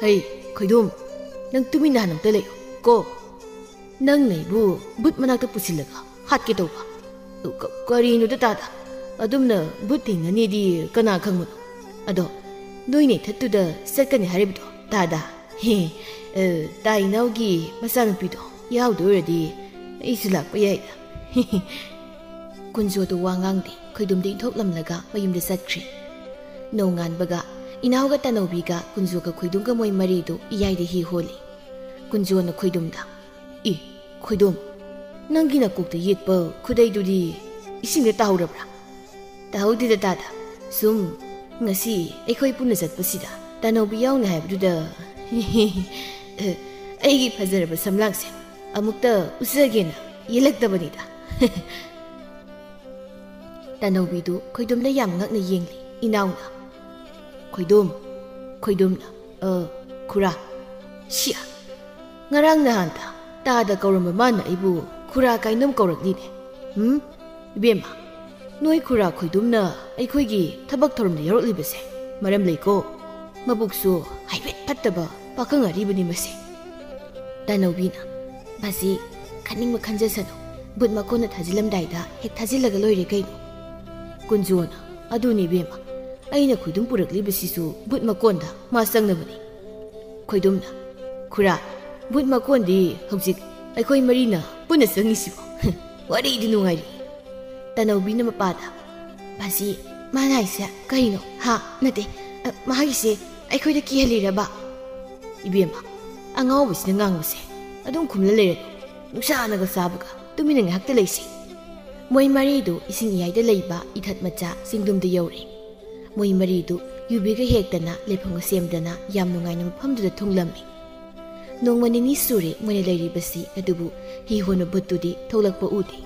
"ꯍꯩ, ꯈꯣꯏꯗꯨꯝ, ꯅꯪ ꯇꯨꯃꯤꯟꯅ ꯍꯥꯟꯅ ꯑꯝꯇ ꯂꯩꯌꯨ ꯀꯣ꯫ ꯅꯪꯅ ꯑꯩꯕꯨ ꯚꯨꯠ ꯃꯅꯥꯛꯇ ꯄꯨꯁꯤꯜꯂꯒ ꯍꯥꯠꯀꯦ ꯇꯧꯕ꯫ ꯀ-, ꯀꯔꯤꯅꯣꯗ ꯇꯥꯗ? ꯑꯗꯨꯝꯅ ꯚꯨꯠ ꯊꯦꯡꯅꯅꯤꯗꯤ ꯀꯅꯥ ꯈꯪꯕꯅꯣ? ꯑꯗꯣ ꯅꯣꯏꯅ ꯏꯊꯠꯇꯨꯗ ꯆꯠꯀꯅꯤ ꯍꯥꯏꯔꯤꯕꯗꯣ ꯇꯥꯗ? ꯍꯦ, ꯑ, ꯇꯥ ꯏꯅꯥꯎꯒꯤ ꯃꯆꯥꯅꯨꯄꯤꯗꯣ ꯌꯥꯎꯗꯣꯏ ꯑꯣꯏꯔꯗꯤ ꯑꯩꯁꯨ ꯂꯥꯛꯄ ꯌꯥꯏꯗ꯫" ꯀꯨꯟꯖꯣꯗꯨ ꯋꯥ ꯉꯥꯡꯗꯦ꯫ ꯈꯣꯏꯗꯨꯝꯗꯤ ꯏꯟꯊꯣꯛꯂꯝꯂꯒ ꯃꯌꯨꯝꯗ ꯆꯠꯈ꯭ꯔꯦ꯫ ꯅꯣꯡꯉꯥꯟꯕꯒ ꯏꯅꯥꯎꯒ ꯇꯥꯅꯧꯕꯤꯒ ꯀꯨꯟꯖꯣꯒ ꯈꯣꯏꯗꯨꯝꯒ ꯃꯣꯏ ꯃꯔꯤꯗꯨ ꯏꯌꯥꯏꯗ ꯍꯤ ꯍꯣꯜꯂꯤ꯫ ꯀꯨꯟꯖꯣꯅ ꯈꯣꯏꯗꯨꯝꯗ, "ꯏ, ꯈꯣꯏꯗꯨꯝ, ꯅꯪꯒꯤ ꯅꯀꯣꯛꯇ ꯌꯦꯛꯄ ꯈꯨꯗꯩꯗꯨꯗꯤ ꯏꯁꯤꯡꯗ ꯇꯥꯍꯧꯔꯕ꯭ꯔꯥ?" "ꯇꯥꯍꯧꯗꯦꯗ ꯇꯥꯗ꯫ ꯁꯨꯝ ꯉꯁꯤ ꯑꯩꯈꯣꯏ ꯄꯨꯟꯅ ꯆꯠꯄꯁꯤꯗ ꯇꯥꯅꯧꯕꯤ ꯌꯥꯎꯅꯤ ꯍꯥꯏꯕꯗꯨꯗ ꯑꯩꯒꯤ ꯐꯖꯔꯕ ꯁꯝꯂꯥꯡꯁꯦ ꯑꯃꯨꯛꯇ ꯎꯠꯆꯒꯦꯅ ꯌꯦꯜꯂꯛꯇꯕꯅꯤꯗ꯫" ꯇꯥꯅꯧꯕꯤꯗꯨ ꯈꯣꯏꯗꯨꯝꯗ ꯌꯥꯝ ꯉꯛꯅ ꯌꯦꯡꯂꯤ꯫ ꯏꯅꯥꯎꯅ, "ꯈꯣꯏꯗꯨꯝ, ꯈꯣꯏꯗꯨꯝꯅ, ꯑ, ꯈꯨꯔꯥ, ꯁꯤꯌꯥ, ꯉꯔꯥꯡ ꯅꯍꯥꯟꯗ ꯇꯥꯗ ꯀꯧꯔꯝꯕ ꯃꯥꯅ ꯑꯩꯕꯨ ꯈꯨꯔꯥ ꯀꯥꯏꯅꯝ ꯀꯧꯔꯛꯂꯤꯅꯦ꯫ ꯎꯝ? ꯏꯕꯦꯝꯃ, ꯅꯣꯏ ꯈꯨꯔꯥ ꯈꯣꯏꯗꯨꯝꯅ ꯑꯩꯈꯣꯏꯒꯤ ꯊꯕꯛ ꯊꯧꯔꯝꯗ ꯌꯥꯎꯔꯛꯂꯤꯕꯁꯦ ꯃꯔꯝ ꯂꯩꯀꯣ꯫ ꯃꯕꯨꯛꯁꯨ ꯍꯥꯏꯐꯦꯠ ꯐꯠꯇꯕ ꯄꯥꯈꯪ ꯑꯔꯤꯕꯅꯤ ꯃꯁꯦ꯫ ꯇꯥꯅꯧꯕꯤꯅ, "ꯃꯁꯤ ꯈꯟꯅꯤꯡꯕ ꯈꯟꯖꯁꯅꯨ, ꯕꯨꯠ ꯃꯀꯣꯟꯅ ꯊꯥꯖꯤꯜꯂꯝꯗꯥꯏꯗ ꯍꯦꯛ ꯊꯥꯖꯤꯜꯂꯒ ꯂꯣꯏꯔꯦ ꯀꯩꯅꯣ?" ꯀꯨꯟꯖꯣꯅ, "ꯑꯗꯨꯅꯤ ꯏꯕꯦꯝꯃ, ꯑꯩꯅ ꯈꯣꯏꯗꯨꯝ ꯄꯨꯔꯛꯂꯤꯕꯁꯤꯁꯨ ꯕꯨꯠ ꯃꯀꯣꯟꯗ ꯃꯥ ꯆꯪꯅꯕꯅꯤ꯫" ꯈꯣꯏꯗꯨꯝꯅ, "ꯈꯨꯔꯥ, ꯕꯨꯠ ꯃꯀꯣꯟꯗꯤ ꯍꯧꯖꯤꯛ ꯑꯩꯈꯣꯏ ꯃꯔꯤꯅ ꯄꯨꯟꯅ ꯆꯪꯉꯤꯁꯤꯕꯣ꯫ ꯋꯥꯔꯤꯗꯤ ꯅꯨꯡꯉꯥꯏꯔꯤ꯫" ꯇꯥꯅꯧꯕꯤꯅ ꯃꯄꯥꯗ, "ꯃꯁꯤ ꯃꯥꯅ ꯍꯥꯏꯁꯦ ꯀꯔꯤꯅꯣ? ꯍꯥ? ꯅꯠꯇꯦ, ꯑ, ꯃꯥꯒꯤꯁꯦ ꯑꯩꯈꯣꯏꯗ ꯀꯤꯍꯜꯂꯤꯔꯕ?" "ꯏꯕꯦꯝꯃ, ꯑꯉꯥꯎꯕꯁꯤꯅ ꯉꯥꯡꯕꯁꯦ ꯑꯗꯨꯝ ꯈꯨꯝꯂ ꯂꯩꯔꯅꯨ꯫ ꯅꯨꯡꯁꯥꯅꯒ ꯆꯥꯕꯒ ꯇꯨꯃꯤꯟꯅ ꯉꯥꯏꯍꯥꯛꯇ ꯂꯩꯁꯤ꯫" ꯃꯣꯏ ꯃꯔꯤꯗꯨ ꯏꯁꯤꯡ ꯏꯌꯥꯏꯗ ꯂꯩꯕ ꯏꯊꯠ ꯃꯆꯥ ꯆꯤꯡꯗꯨꯝꯗ ꯌꯧꯔꯦ꯫ ꯃꯣꯏ ꯃꯔꯤꯗꯨ ꯌꯨꯕꯤꯒ ꯍꯦꯛꯇꯅ ꯂꯩꯐꯝꯒ ꯁꯦꯝꯗꯅ ꯌꯥꯝ ꯅꯨꯡꯉꯥꯏꯅ ꯃꯐꯝꯗꯨꯗ ꯊꯨꯡꯂꯝꯃꯤ꯫ ꯅꯣꯡꯃ ꯅꯤꯅꯤ ꯁꯨꯔꯦ ꯃꯣꯏꯅ ꯂꯩꯔꯤꯕꯁꯤ, ꯑꯗꯨꯕꯨ ꯍꯤ ꯍꯣꯟꯕ ꯕꯨꯠꯇꯨꯗꯤ ꯊꯣꯛꯂꯛꯄ ꯎꯗꯦ꯫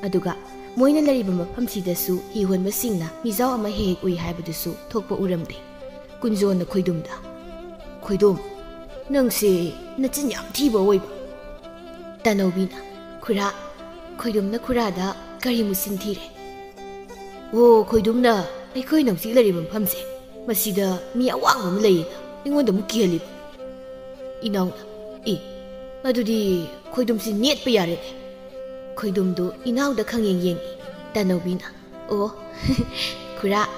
ꯑꯗꯨꯒ ꯃꯣꯏꯅ ꯂꯩꯔꯤꯕ ꯃꯐꯝꯁꯤꯗꯁꯨ ꯍꯤ ꯍꯣꯟꯕꯁꯤꯡꯅ ꯃꯤꯖꯥꯎ ꯑꯃ ꯍꯦꯛ ꯍꯦꯛ ꯎꯏ ꯍꯥꯏꯕꯗꯨꯁꯨ ꯊꯣꯛꯄ ꯎꯔꯝꯗꯦ꯫ ꯀꯨꯟꯖꯣꯟꯅ ꯈꯣꯏꯗꯨꯝꯗ, "ꯈꯣꯏꯗꯨꯝ, ꯅꯪꯁꯦ ꯅꯆꯤꯟ ꯌꯥꯝ ꯊꯤꯕ ꯑꯣꯏꯕ꯫" ꯇꯥꯅꯧꯕꯤꯅ, "ꯈꯨꯔꯥ, ꯈꯣꯏꯗꯨꯝꯅ ꯈꯨꯔꯥꯗ ꯀꯔꯤ ꯃꯨꯆꯤꯟ ꯊꯤꯔꯦ?" "ꯑꯣ, ꯈꯣꯏꯗꯨꯝꯅ ꯑꯩꯈꯣꯏꯅ ꯍꯧꯖꯤꯛ ꯂꯩꯔꯤꯕ ꯃꯐꯝꯁꯦ, ꯃꯁꯤꯗ ꯃꯤ ꯑꯋꯥꯡꯕ ꯑꯃ ꯂꯩꯌꯦꯅ ꯑꯩꯉꯣꯟꯗ ꯑꯃꯨꯛ ꯀꯤꯍꯜꯂꯤꯕ꯫" ꯏꯅꯥꯎꯅ, "ꯑꯦ, ꯑꯗꯨꯗꯤ ꯈꯣꯏꯗꯨꯝꯁꯤ ꯅꯦꯠꯄ ꯌꯥꯔꯦꯅꯦ꯫" ꯈꯣꯏꯗꯨꯝꯗꯨ ꯏꯅꯥꯎꯗ ꯈꯪꯌꯦꯡ ꯌꯦꯡꯉꯤ꯫ ꯇꯥꯅꯧꯕꯤꯅ, "ꯑꯣ, ꯈꯨꯔꯥ,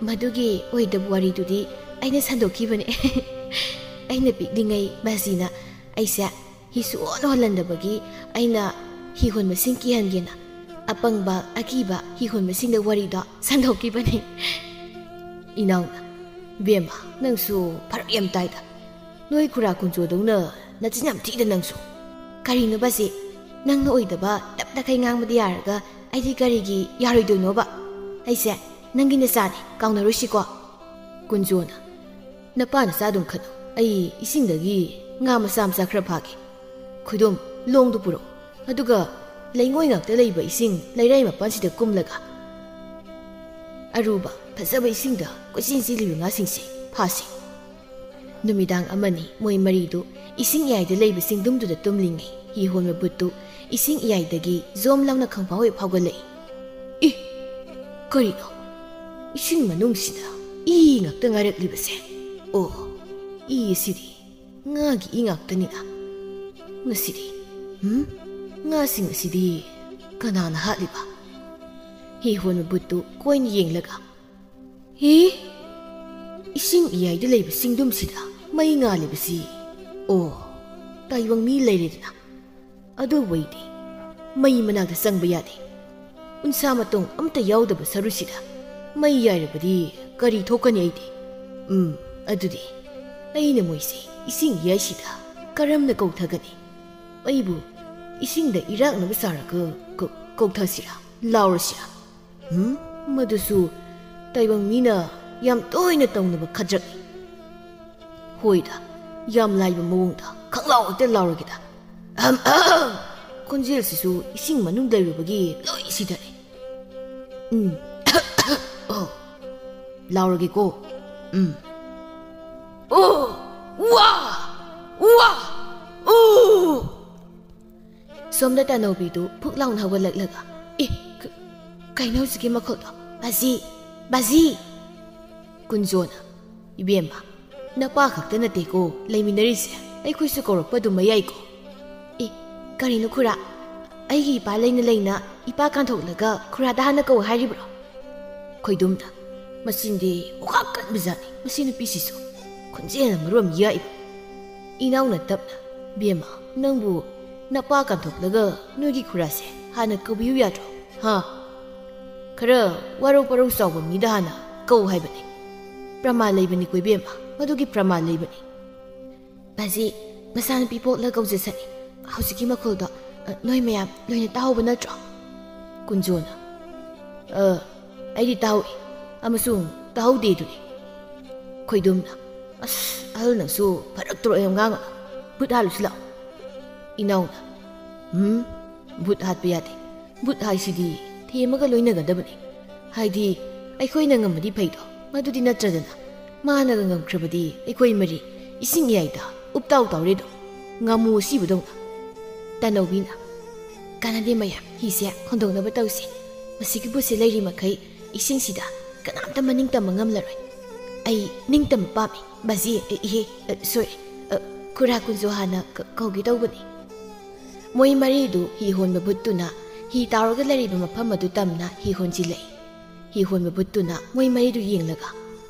ꯃꯗꯨꯒꯤ ꯑꯣꯏꯗꯕ ꯋꯥꯔꯤꯗꯨꯗꯤ ꯑꯩꯅ ꯁꯟꯗꯣꯛꯈꯤꯕꯅꯦ꯫" ꯑꯩꯅ ꯄꯤꯛꯂꯤꯉꯩ ꯃꯁꯤꯅ ꯑꯩꯁꯦ ꯍꯤ ꯁꯨꯍꯣꯟ ꯍꯣꯜꯍꯟꯗꯕꯒꯤ ꯑꯩꯅ ꯍꯤ ꯍꯣꯟꯕꯁꯤꯡ ꯀꯤꯍꯟꯒꯦꯅ ꯑꯄꯪꯕ ꯑꯀꯤꯕ ꯍꯤ ꯍꯣꯟꯕꯁꯤꯡꯗ ꯋꯥꯔꯤꯗꯣ ꯁꯟꯗꯣꯛꯈꯤꯕꯅꯦ꯫ ꯏꯅꯥꯎꯅ, "ꯕꯦꯝꯃ, ꯅꯪꯁꯨ ꯐꯔꯛ ꯌꯥꯝ ꯇꯥꯏꯗ꯫ ꯅꯣꯏ ꯈꯨꯔꯥ ꯀꯨꯟꯖꯣꯗꯧꯅ ꯅꯆꯤꯟ ꯌꯥꯝ ꯊꯤꯗ ꯅꯪꯁꯨ꯫ ꯀꯔꯤꯅꯣꯕ ꯁꯤ? ꯅꯪꯅ ꯑꯣꯏꯗꯕ ꯇꯞ ꯇꯈꯩ ꯉꯥꯡꯕꯗꯤ ꯌꯥꯔꯒ ꯑꯩꯗꯤ ꯀꯔꯤꯒꯤ ꯌꯥꯔꯣꯏꯗꯣꯏꯅꯣꯕ? ꯑꯩꯁꯦ ꯅꯪꯒꯤ ꯅꯆꯥꯅꯤ, ꯀꯥꯎꯅꯔꯣꯏꯁꯤꯀꯣ?" ꯀꯨꯟꯖꯣꯅ, "ꯅꯄꯥ ꯅꯆꯥꯗꯨꯝ ꯈꯠꯅꯧ, ꯑꯩ ꯏꯁꯤꯡꯗꯒꯤ ꯉꯥ ꯃꯆꯥ ꯃꯆꯥ ꯈꯔ ꯐꯥꯒꯦ꯫ ꯈꯣꯏꯗꯨꯝ, ꯂꯣꯡꯗꯨ ꯄꯨꯔꯛꯎ, ꯑꯗꯨꯒ ꯂꯩꯉꯣꯏ ꯉꯥꯛꯇ ꯂꯩꯕ ꯏꯁꯤꯡ ꯂꯩꯔꯥꯏ ꯃꯄꯥꯟꯁꯤꯗ ꯀꯨꯝꯂꯒ ꯑꯔꯨꯕ ꯐꯖꯕ ꯏꯁꯤꯡꯗ ꯀꯣꯏꯆꯦꯟ ꯆꯦꯜꯂꯤꯕ ꯉꯥꯁꯤꯡꯁꯤ ꯐꯥꯁꯤ꯫" ꯅꯨꯃꯤꯗꯥꯡ ꯑꯃꯅꯤ ꯃꯣꯏ ꯃꯔꯤꯗꯨ ꯏꯁꯤꯡ ꯏꯌꯥꯏꯗ ꯂꯩꯕ ꯆꯤꯡꯗꯨꯝꯗꯨꯗ ꯇꯨꯝꯂꯤꯉꯩ, ꯍꯤ ꯍꯣꯟꯕ ꯚꯨꯠꯇꯨ ꯏꯁꯤꯡ ꯏꯌꯥꯏꯗꯒꯤ ꯖꯣꯝ ꯂꯥꯎꯅ ꯈꯪꯐꯥꯎ ꯍꯦꯛ ꯐꯥꯎꯒꯠꯂꯛꯏ꯫ "ꯏ! ꯀꯔꯤꯅꯣ? ꯏꯁꯤꯡ ꯃꯅꯨꯡꯁꯤꯗ ꯏ ꯉꯥꯛꯇ ꯉꯥꯏꯔꯛꯂꯤꯕꯁꯦ? ꯑꯣ, ꯏ ꯑꯁꯤꯗꯤ ꯉꯥꯒꯤ ꯏ ꯉꯥꯛꯇꯅꯤꯅ꯫ ꯉꯁꯤꯗꯤ, ꯍꯨꯝ? ꯉꯥꯁꯤꯡ ꯑꯁꯤꯗꯤ ꯀꯅꯥꯅ ꯍꯥꯠꯂꯤꯕ?" ꯍꯤ ꯍꯣꯟꯕ ꯚꯨꯠꯇꯨ ꯀꯣꯏꯅ ꯌꯦꯡꯂꯒ, "ꯍꯤ? ꯏꯁꯤꯡ ꯏꯌꯥꯏꯗ ꯂꯩꯕ ꯆꯤꯡꯗꯨꯝꯁꯤꯗ ꯃꯩ ꯉꯥꯜꯂꯤꯕꯁꯤ? ꯑꯣ, ꯇꯥꯏꯕꯪ ꯃꯤ ꯂꯩꯔꯦꯗꯅ꯫ ꯑꯗꯨꯕꯨ ꯑꯩꯗꯤ ꯃꯩ ꯃꯅꯥꯛꯇ ꯆꯪꯕ ꯌꯥꯗꯦ꯫ ꯎꯟꯁꯥ ꯃꯇꯣꯡ ꯑꯝꯇ ꯌꯥꯎꯗꯕ ꯁꯔꯨꯁꯤꯗ ꯃꯩ ꯌꯥꯏꯔꯕꯗꯤ ꯀꯔꯤ ꯊꯣꯛꯀꯅꯤ ꯑꯩꯗꯤ? ꯎꯝ, ꯑꯗꯨꯗꯤ ꯑꯩꯅ ꯃꯣꯏꯁꯦ ꯏꯁꯤꯡ ꯏꯌꯥꯏꯁꯤꯗ ꯀꯔꯝꯅ ꯀꯧꯊꯒꯅꯤ? ꯑꯩꯕꯨ ꯏꯁꯤꯡꯗ ꯏꯔꯥꯛꯅꯕ ꯁꯥꯔꯒ ꯀꯧ-, ꯀꯧꯊꯁꯤꯔꯥ? ꯂꯥꯎꯔꯁꯤꯔꯥ? ꯎꯝ, ꯃꯗꯨꯁꯨ ꯇꯥꯏꯕꯪ ꯃꯤꯅ ꯌꯥꯝ ꯇꯣꯏꯅ ꯇꯧꯅꯕ ꯈꯗ꯭ꯔꯛꯅꯤ꯫ ꯍꯣꯏꯗ, ꯌꯥꯝ ꯂꯥꯏꯕ ꯃꯑꯣꯡꯗ ꯈꯪꯂꯥꯎ ꯍꯦꯛꯇ ꯂꯥꯎꯔꯒꯦꯗ꯫ ꯑꯍꯝ, ꯑꯍꯝ꯫ ꯈꯣꯟꯖꯦꯜꯁꯤꯁꯨ ꯏꯁꯤꯡ ꯃꯅꯨꯡ ꯂꯩꯔꯨꯕꯒꯤ ꯂꯣꯏ ꯁꯤꯊꯔꯦ꯫ ꯎꯝ, ꯑꯣ, ꯂꯥꯎꯔꯒꯦꯀꯣ꯫ ꯎꯝ, ꯑꯣ, ꯋꯥ, ꯋꯥ, ꯑꯣ꯫ ꯁꯣꯝꯗ ꯇꯥꯅꯧꯕꯤꯗꯨ ꯐꯨꯛ ꯂꯥꯎꯅ ꯍꯧꯒꯠꯂꯛꯂꯒ, "ꯑꯦ, ꯀ-, ꯀꯩꯅꯣ ꯍꯧꯖꯤꯛꯀꯤ ꯃꯈꯣꯜꯗꯣ? ꯕꯥꯖꯤ! ꯕꯥꯖꯤ!" ꯀꯨꯟꯖꯣꯅ, "ꯏꯕꯦꯝꯃ, ꯅꯄꯥ ꯈꯛꯇ ꯅꯠꯇꯦꯀꯣ ꯂꯩꯃꯤꯟꯅꯔꯤꯁꯦ, ꯑꯩꯈꯣꯏꯁꯨ ꯀꯧꯔꯛꯄ ꯑꯗꯨꯝ ꯃꯌꯥꯏꯀꯣ?" "ꯑꯦ, ꯀꯔꯤꯅꯣ ꯈꯨꯔꯥ? ꯑꯩꯒꯤ ꯏꯄꯥ ꯂꯩꯅ ꯂꯩꯅ ꯏꯄꯥ ꯀꯥꯟꯊꯣꯛꯂꯒ ꯈꯨꯔꯥꯗ ꯍꯥꯟꯅ ꯀꯧ ꯍꯥꯏꯔꯤꯕ꯭ꯔꯣ?" ꯈꯣꯏꯗꯨꯝꯅ, "ꯃꯆꯤꯟꯗꯤ ꯑꯣꯈꯥꯛ ꯀꯟꯕꯖꯥꯠꯅꯤ ꯃꯁꯤ ꯅꯨꯄꯤꯁꯤꯁꯨ꯫ ꯈꯣꯟꯖꯦꯜꯅ ꯃꯔꯣꯝ ꯌꯥꯛꯏꯕ꯫" ꯏꯅꯥꯎꯅ ꯇꯞꯅ, "ꯕꯦꯝꯃ, ꯅꯪꯕꯨ ꯅꯄꯥ ꯀꯥꯟꯊꯣꯛꯂꯒ ꯅꯣꯏꯒꯤ ꯈꯨꯔꯥꯁꯦ ꯍꯥꯟꯅ ꯀꯧꯕꯤꯌꯨ ꯌꯥꯗ꯭ꯔꯣ? ꯍꯥ? ꯈꯔ ꯋꯥꯔꯧ ꯄꯔꯧ ꯆꯥꯎꯕ ꯃꯤꯗ ꯍꯥꯟꯅ ꯀꯧ ꯍꯥꯏꯕꯅꯤ꯫ ꯄ꯭ꯔꯃꯥꯟ ꯂꯩꯕꯅꯤꯀꯣ ꯏꯕꯦꯝꯃ, ꯃꯗꯨꯒꯤ ꯄ꯭ꯔꯃꯥꯟ ꯂꯩꯕꯅꯤ꯫" "ꯕꯥꯖꯤ, ꯃꯆꯥꯅꯨꯄꯤ ꯄꯣꯛꯂ ꯀꯧꯖꯁꯅꯤ꯫ ꯍꯧꯖꯤꯛꯀꯤ ꯃꯈꯣꯜꯗꯣ, ꯑ, ꯅꯣꯏ ꯃꯌꯥꯝ ꯂꯣꯏꯅ ꯇꯥꯍꯧꯕ ꯅꯠꯇ꯭ꯔꯣ?" ꯀꯨꯟꯖꯣꯅ, "ꯑ, ꯑꯩꯗꯤ ꯇꯥꯍꯧꯏ ꯑꯃꯁꯨꯡ ꯇꯥꯍꯧꯗꯦ ꯑꯗꯨꯅꯤ꯫" ꯈꯣꯏꯗꯨꯝꯅ, "ꯑꯁ, ꯑꯍꯜ ꯅꯪꯁꯨ ꯐꯔꯛ ꯇꯧꯔꯛꯑꯦ ꯌꯥꯝ ꯉꯥꯡꯉ꯫ ꯚꯨꯠ ꯍꯥꯠꯂꯨꯁꯤ ꯂꯥꯛꯑꯣ꯫" ꯏꯅꯥꯎꯅ, "ꯎꯝ, ꯚꯨꯠ ꯍꯥꯠꯄ ꯌꯥꯗꯦ꯫ ꯚꯨꯠ ꯍꯥꯏꯁꯤꯗꯤ ꯊꯦꯝꯃꯒ ꯂꯣꯏꯅꯒꯗꯕꯅꯤ꯫ ꯍꯥꯏꯗꯤ ꯑꯩꯈꯣꯏꯅ ꯉꯝꯃꯗꯤ ꯐꯩꯗꯣ, ꯃꯗꯨꯗꯤ ꯅꯠꯇ꯭ꯔꯗꯅ꯫ ꯃꯥꯅꯒ ꯉꯝꯈ꯭ꯔꯕꯗꯤ ꯑꯩꯈꯣꯏ ꯃꯔꯤ ꯏꯁꯤꯡ ꯏꯌꯥꯏꯗ ꯎꯞꯇꯥꯎ ꯇꯥꯎꯔꯦꯗꯣ, ꯉꯥꯃꯨ ꯑꯁꯤꯕꯗꯧꯅ꯫" ꯇꯅꯧꯕꯤꯅ, "ꯀꯥꯟꯅꯗꯦ ꯃꯌꯥꯝ, ꯍꯤꯁꯦ ꯍꯣꯟꯗꯣꯛꯅꯕ ꯇꯧꯁꯤ꯫ ꯃꯁꯤꯒꯤ ꯕꯨꯠꯁꯦ ꯂꯩꯔꯤ ꯃꯈꯩ ꯏꯁꯤꯡꯁꯤꯗ ꯀꯅꯥꯝꯇ ꯃꯅꯤꯡ ꯇꯝꯕ ꯉꯝꯂꯔꯣꯏ꯫ ꯑꯩ ꯅꯤꯡꯇꯝꯕ ꯄꯥꯝꯃꯤ꯫ ꯕꯥꯖꯤ, ꯑ, ꯏꯍꯦ, ꯑ, ꯁꯣꯔꯤ, ꯑ, ꯈꯨꯔꯥ ꯀꯨꯟꯖꯣ ꯍꯥꯟꯅ ꯀ-, ꯀꯧꯒꯦ ꯇꯧꯕꯅꯤ"꯫ ꯃꯣꯏ ꯃꯔꯤꯗꯨ ꯍꯤ ꯍꯣꯟꯕ ꯕꯨꯠꯇꯨꯅ ꯍꯤ ꯇꯥꯎꯔꯒ ꯂꯩꯔꯤꯕ ꯃꯐꯝ ꯑꯗꯨ ꯇꯝꯅ ꯍꯤ ꯍꯣꯟꯖꯤꯜꯂꯛꯏ꯫ ꯍꯤ ꯍꯣꯟꯕ ꯕꯨꯠꯇꯨꯅ ꯃꯣꯏ ꯃꯔꯤꯗꯨ ꯌꯦꯡꯂꯒ,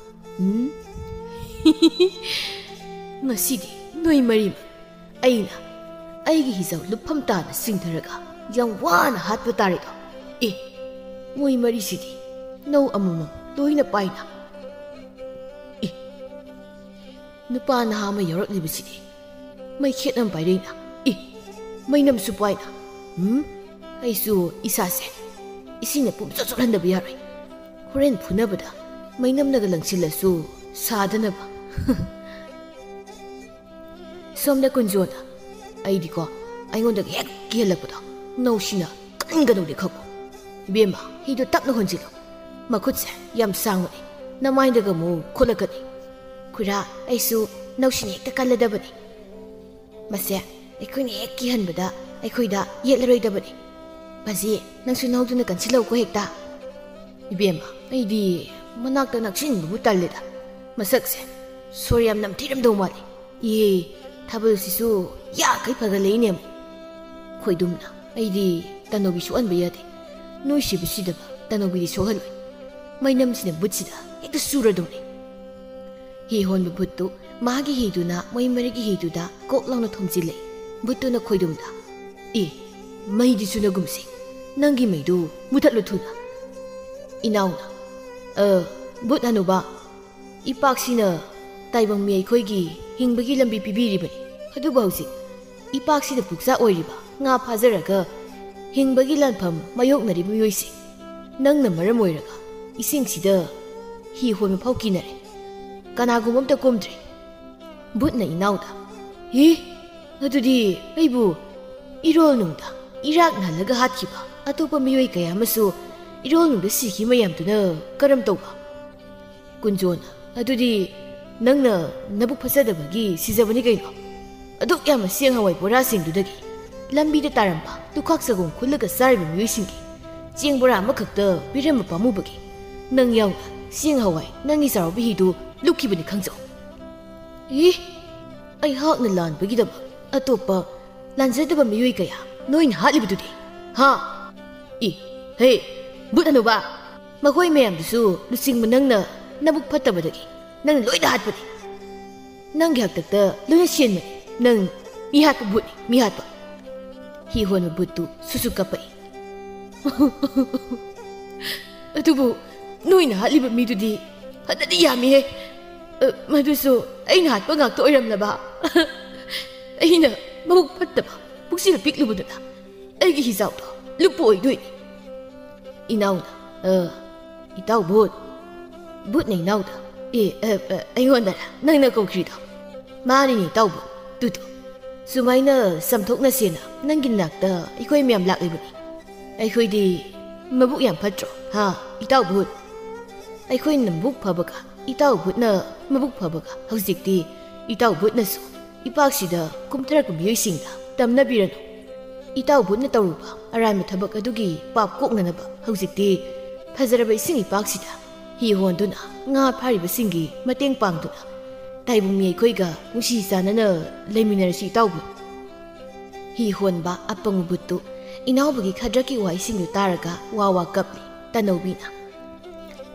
"ꯎꯝ? ꯉꯁꯤꯗꯤ ꯅꯣꯏ ꯃꯔꯤꯃꯛ ꯑꯩꯅ ꯑꯩꯒꯤ ꯍꯤꯖꯥꯎ ꯂꯨꯞꯐꯝ ꯇꯥꯅ ꯆꯤꯡꯊꯔꯒ ꯌꯥꯝ ꯋꯥꯅ ꯍꯥꯠꯄ ꯇꯥꯔꯦꯗꯣ꯫ ꯑꯦ, ꯃꯣꯏ ꯃꯔꯤꯁꯤꯗꯤ ꯅꯧ ꯑꯃꯃꯝ ꯂꯣꯏꯅ ꯄꯥꯏꯅ꯫ ꯑꯦ, ꯅꯨꯄꯥ ꯅꯍꯥ ꯑꯃ ꯌꯥꯎꯔꯛꯂꯤꯕꯁꯤꯗꯤ ꯃꯩꯈꯦꯠ ꯑꯃ ꯄꯥꯏꯔꯛꯏꯅ꯫ ꯑꯦ, ꯃꯩꯅꯝꯁꯨ ꯄꯥꯏꯅ꯫ ꯎꯝ, ꯑꯩꯁꯨ ꯏꯁꯥꯁꯦ ꯏꯁꯤꯡꯅ ꯄꯨꯝꯆꯣꯠ ꯆꯣꯠꯍꯟꯗꯕ ꯌꯥꯔꯣꯏ꯫ ꯍꯣꯔꯦꯟ ꯐꯨꯅꯕꯗ ꯃꯩꯅꯝꯅꯒ ꯂꯪꯁꯤꯜꯂꯁꯨ ꯁꯥꯗꯅꯕ"꯫ ꯁꯣꯝꯗ ꯀꯨꯟꯖꯣꯅ, "ꯑꯩꯗꯤꯀꯣ, ꯑꯩꯉꯣꯟꯗꯒ ꯍꯦꯛ ꯀꯤꯍꯜꯂꯛꯄꯗꯣ, ꯅꯧꯁꯤꯅ ꯀꯟꯒꯅꯨꯗꯤ ꯈꯪꯉꯨ꯫ ꯏꯕꯦꯝꯃ, ꯍꯤꯗꯣ ꯇꯞꯅ ꯍꯣꯟꯖꯤꯜꯂꯨ꯫ ꯃꯈꯨꯠꯁꯦ ꯌꯥꯝ ꯁꯥꯡꯕꯅꯤ, ꯅꯃꯥꯏꯗꯒ ꯑꯃꯨꯛ ꯈꯨꯠꯂꯛꯀꯅꯤ꯫ ꯈꯨꯔꯥ, ꯑꯩꯁꯨ ꯅꯧꯁꯤꯅ ꯍꯦꯛꯇ ꯀꯜꯂꯗꯕꯅꯤ꯫ ꯃꯁꯦ ꯑꯩꯈꯣꯏꯅ ꯍꯦꯛ ꯀꯤꯍꯟꯕꯗ ꯑꯩꯈꯣꯏꯗ ꯌꯦꯠꯂꯔꯣꯏꯗꯕꯅꯤ꯫ ꯕꯥꯖꯤ, ꯅꯪꯁꯨ ꯅꯧꯗꯨꯅ ꯀꯟꯁꯤꯜꯂꯧꯀꯣ ꯍꯦꯛꯇ"꯫ "ꯏꯕꯦꯝꯃ, ꯑꯩꯗꯤ ꯃꯅꯥꯛꯇ ꯅꯛꯁꯤꯟꯕꯕꯨ ꯇꯜꯂꯦꯗ꯫ ꯃꯁꯛꯁꯦ ꯁꯣꯔ ꯌꯥꯝ ꯅꯝꯊꯤꯔꯝꯗꯧ ꯃꯥꯜꯂꯤ꯫ ꯏꯍꯦ, ꯊꯥꯕꯜꯁꯤꯁꯨ ꯌꯥꯈꯩ ꯐꯒꯠꯂꯛꯏꯅꯦ ꯑꯃꯨꯛ"꯫ ꯈꯣꯏꯗꯨꯝꯅ, "ꯑꯩꯗꯤ ꯇꯅꯧꯕꯤ ꯁꯣꯛꯍꯟꯕ ꯌꯥꯗꯦ꯫ ꯅꯣꯏ ꯁꯤꯕ ꯁꯤꯗꯕ ꯇꯅꯧꯕꯤꯗꯤ ꯁꯣꯛꯍꯜꯂꯣꯏ꯫ ꯃꯩꯅꯝꯁꯤꯅ ꯕꯨꯠꯁꯤꯗ ꯍꯦꯛꯇ ꯆꯨꯔꯗꯧꯅꯤ"꯫ ꯍꯤ ꯍꯣꯟꯕ ꯕꯨꯠꯇꯨ ꯃꯥꯒꯤ ꯍꯤꯗꯨꯅ ꯃꯣꯏ ꯃꯔꯤꯒꯤ ꯍꯤꯗꯨꯗ ꯀꯣꯛ ꯂꯥꯎꯅ ꯊꯣꯝꯖꯤꯜꯂꯦ꯫ ꯕꯨꯠꯇꯨꯅ ꯈꯣꯏꯗꯨꯝꯗ, "ꯑꯦ, ꯃꯩꯗꯤ ꯆꯨꯅꯒꯨꯝꯁꯤ꯫ ꯅꯪꯒꯤ ꯃꯩꯗꯨ ꯃꯨꯊꯠꯂꯨ ꯊꯨꯅ"꯫ ꯏꯅꯥꯎꯅ, "ꯑ, ꯕꯨꯠ ꯍꯅꯨꯕ, ꯏꯄꯥꯛꯁꯤꯅ ꯇꯥꯏꯕꯪ ꯃꯤ ꯑꯩꯈꯣꯏꯒꯤ ꯍꯤꯡꯕꯒꯤ ꯂꯝꯕꯤ ꯄꯤꯕꯤꯔꯤꯕꯅꯤ꯫ ꯑꯗꯨꯕꯨ ꯍꯧꯖꯤꯛ ꯏꯄꯥꯛꯁꯤꯗ ꯄꯨꯛꯆꯥ ꯑꯣꯏꯔꯤꯕ, ꯉꯥ ꯐꯥꯖꯔꯒ ꯍꯤꯡꯕꯒꯤ ꯂꯥꯟꯐꯝ ꯃꯥꯌꯣꯛꯅꯔꯤꯕ ꯃꯤꯑꯣꯏꯁꯤꯡ, ꯅꯪꯅ ꯃꯔꯝ ꯑꯣꯏꯔꯒ ꯏꯁꯤꯡꯁꯤꯗ ꯍꯤ ꯍꯣꯟꯕ ꯐꯥꯎ ꯀꯤꯅꯔꯦ꯫ ꯀꯅꯥꯒꯨꯝꯕ ꯑꯝꯇ ꯀꯨꯝꯗ꯭ꯔꯦ"꯫ ꯕꯨꯠꯅ ꯏꯅꯥꯎꯗ, "ꯍꯤ, ꯑꯗꯨꯗꯤ ꯑꯩꯕꯨ ꯏꯔꯣꯜ ꯅꯨꯡꯗ ꯏꯔꯥꯛ ꯅꯥꯜꯂꯒ ꯍꯥꯠꯈꯤꯕ ꯑꯇꯣꯞꯄ ꯃꯤꯑꯣꯏ ꯀꯌꯥ ꯑꯃꯁꯨ ꯏꯔꯣꯜ ꯅꯨꯡꯗ ꯁꯤꯈꯤ ꯃꯌꯥꯝꯗꯨꯅ ꯀꯔꯝ ꯇꯧꯕ?" ꯀꯨꯟꯖꯣꯅ, "ꯑꯗꯨꯗꯤ ꯅꯪꯅ ꯅꯕꯨꯛ ꯐꯠꯆꯗꯕꯒꯤ ꯁꯤꯖꯕꯅꯤ ꯀꯩꯅꯣ꯫ ꯑꯗꯨꯛ ꯌꯥꯝꯕ ꯆꯦꯡ ꯍꯋꯥꯏ ꯕꯣꯔꯥꯁꯤꯡꯗꯨꯗꯒꯤ ꯂꯝꯕꯤꯗ ꯇꯥꯔꯝꯕ ꯂꯨꯈꯥꯛ ꯆꯒꯨꯝ ꯈꯨꯜꯂꯒ ꯆꯥꯔꯤꯕ ꯃꯤꯑꯣꯏꯁꯤꯡꯒꯤ ꯆꯦꯡ ꯕꯣꯔꯥ ꯑꯃꯈꯛꯇ ꯄꯤꯔꯝꯕ ꯄꯥꯝꯃꯨꯕꯒꯤ ꯅꯪ ꯌꯥꯎꯅ ꯆꯦꯡ ꯍꯋꯥꯏ ꯅꯪꯒꯤ ꯆꯥꯔꯧꯕ ꯍꯤꯗꯨ ꯂꯨꯞꯈꯤꯕꯅꯤ ꯈꯪꯖꯧ꯫ ꯏ, ꯑꯩꯍꯥꯛꯅ ꯂꯥꯟꯕꯒꯤꯗꯃꯛ ꯑꯇꯣꯞꯄ ꯂꯥꯟꯖꯗꯕ ꯃꯤꯑꯣꯏ ꯀꯌꯥ ꯅꯣꯏꯅ ꯍꯥꯠꯂꯤꯕꯗꯨꯗꯤ? ꯍꯥ? ꯏ, ꯍꯦ, ꯕꯨꯠ ꯍꯅꯨꯕ, ꯃꯈꯣꯏ ꯃꯌꯥꯝꯗꯨꯁꯨ ꯂꯨꯆꯤꯡꯕ ꯅꯪꯅ ꯅꯕꯨꯛ ꯐꯠꯇꯕꯗꯒꯤ ꯅꯪ ꯂꯣꯏꯅ ꯍꯥꯠꯄꯅꯤ꯫ ꯅꯪꯒꯤ ꯍꯥꯛꯇꯛꯇ ꯂꯣꯏꯅ ꯁꯦꯟꯕꯅꯤ꯫ ꯅꯪ ꯃꯤ ꯍꯥꯠꯄ ꯕꯨꯠꯅꯤ, ꯃꯤ ꯍꯥꯠꯄ꯫ ꯍꯤ ꯍꯣꯟꯕ ꯕꯨꯠꯇꯨ ꯁꯨꯁꯨ ꯀꯞꯄꯛꯏ꯫ ꯑꯗꯨꯕꯨ ꯅꯣꯏꯅ ꯍꯥꯠꯂꯤꯕ ꯃꯤꯗꯨꯗꯤ ꯐꯅꯗꯤ ꯌꯥꯝꯃꯤꯍꯦ꯫ ꯑ, ꯃꯗꯨꯁꯨ ꯑꯩꯅ ꯍꯥꯠꯄ ꯉꯥꯛꯇ ꯑꯣꯏꯔꯝꯂꯕ? ꯑꯩꯅ ꯃꯕꯨꯛ ꯐꯠꯇꯕ, ꯄꯨꯛꯆꯦꯜ ꯄꯤꯛꯂꯨꯕꯗꯨꯅ ꯑꯩꯒꯤ ꯍꯤꯖꯥꯎꯗꯣ ꯂꯨꯞꯄ ꯑꯣꯏꯗꯣꯏꯅꯤ꯫ ꯏꯅꯥꯎꯅ, ꯑ, ꯏꯇꯥꯎ ꯚꯨꯠ꯫ ꯚꯨꯠꯅ ꯏꯅꯥꯎꯗ, ꯑꯦ, ꯑ, ꯑ, ꯑꯩꯉꯣꯟꯗꯔ ꯅꯪꯅ ꯀꯧꯈ꯭ꯔꯤꯗꯣ? ꯃꯥꯅꯤꯅꯦ ꯏꯇꯥꯎ ꯚꯨꯠ, ꯇꯨꯇꯨ꯫ ꯁꯨꯃꯥꯏꯅ ꯆꯥꯝꯊꯣꯛꯅꯁꯦꯅ ꯅꯪꯒꯤ ꯅꯥꯛꯇ ꯑꯩꯈꯣꯏ ꯃꯌꯥꯝ ꯂꯥꯛꯂꯤꯕꯅꯤ꯫ ꯑꯩꯈꯣꯏꯗꯤ ꯃꯕꯨꯛ ꯌꯥꯝ ꯐꯠꯇ꯭ꯔꯣ, ꯍꯥ, ꯏꯇꯥꯎ ꯚꯨꯠ? ꯑꯩꯈꯣꯏꯅ ꯃꯕꯨꯛ ꯐꯕꯒ, ꯏꯇꯥꯎ ꯚꯨꯠꯅ ꯃꯕꯨꯛ ꯐꯕꯒ, ꯍꯧꯖꯤꯛꯇꯤ ꯏꯇꯥꯎ ꯚꯨꯠꯅꯁꯨ ꯏꯄꯥꯛꯁꯤꯗ ꯀꯨꯝꯊꯔꯛꯄ ꯃꯤꯑꯣꯏꯁꯤꯡꯗ ꯇꯝꯅꯕꯤꯔꯅꯨ꯫ ꯏꯇꯥꯎ ꯚꯨꯠꯅ ꯇꯧꯔꯨꯕ ꯑꯔꯥꯟꯕ ꯊꯕꯛ ꯑꯗꯨꯒꯤ ꯄꯥꯞ ꯀꯣꯛꯅꯅꯕ ꯍꯧꯖꯤꯛꯇꯤ ꯐꯖꯔꯕ ꯏꯁꯤꯡ ꯏꯄꯥꯛꯁꯤꯗ ꯍꯤ ꯍꯣꯟꯗꯨꯅ ꯉꯥ ꯐꯥꯔꯤꯕꯁꯤꯡꯒꯤ ꯃꯇꯦꯡ ꯄꯥꯡꯗꯨꯅ ꯇꯥꯏꯕꯪ ꯃꯤ ꯑꯩꯈꯣꯏꯒ ꯅꯨꯡꯁꯤ ꯆꯥꯟꯅꯅ ꯂꯩꯃꯤꯟꯅꯔꯁꯤ ꯏꯇꯥꯎ ꯚꯨꯠ꯫ ꯍꯤ ꯍꯣꯟꯕ ꯑꯄꯪꯕ ꯚꯨꯠꯇꯨ ꯏꯅꯥꯎꯕꯒꯤ ꯈꯗ꯭ꯔꯛꯀꯤ ꯋꯥꯍꯩꯁꯤꯡꯗꯨ ꯇꯥꯔꯒ ꯋꯥ ꯋꯥ ꯀꯞꯂꯤ ꯇꯅꯧꯕꯤꯅ꯫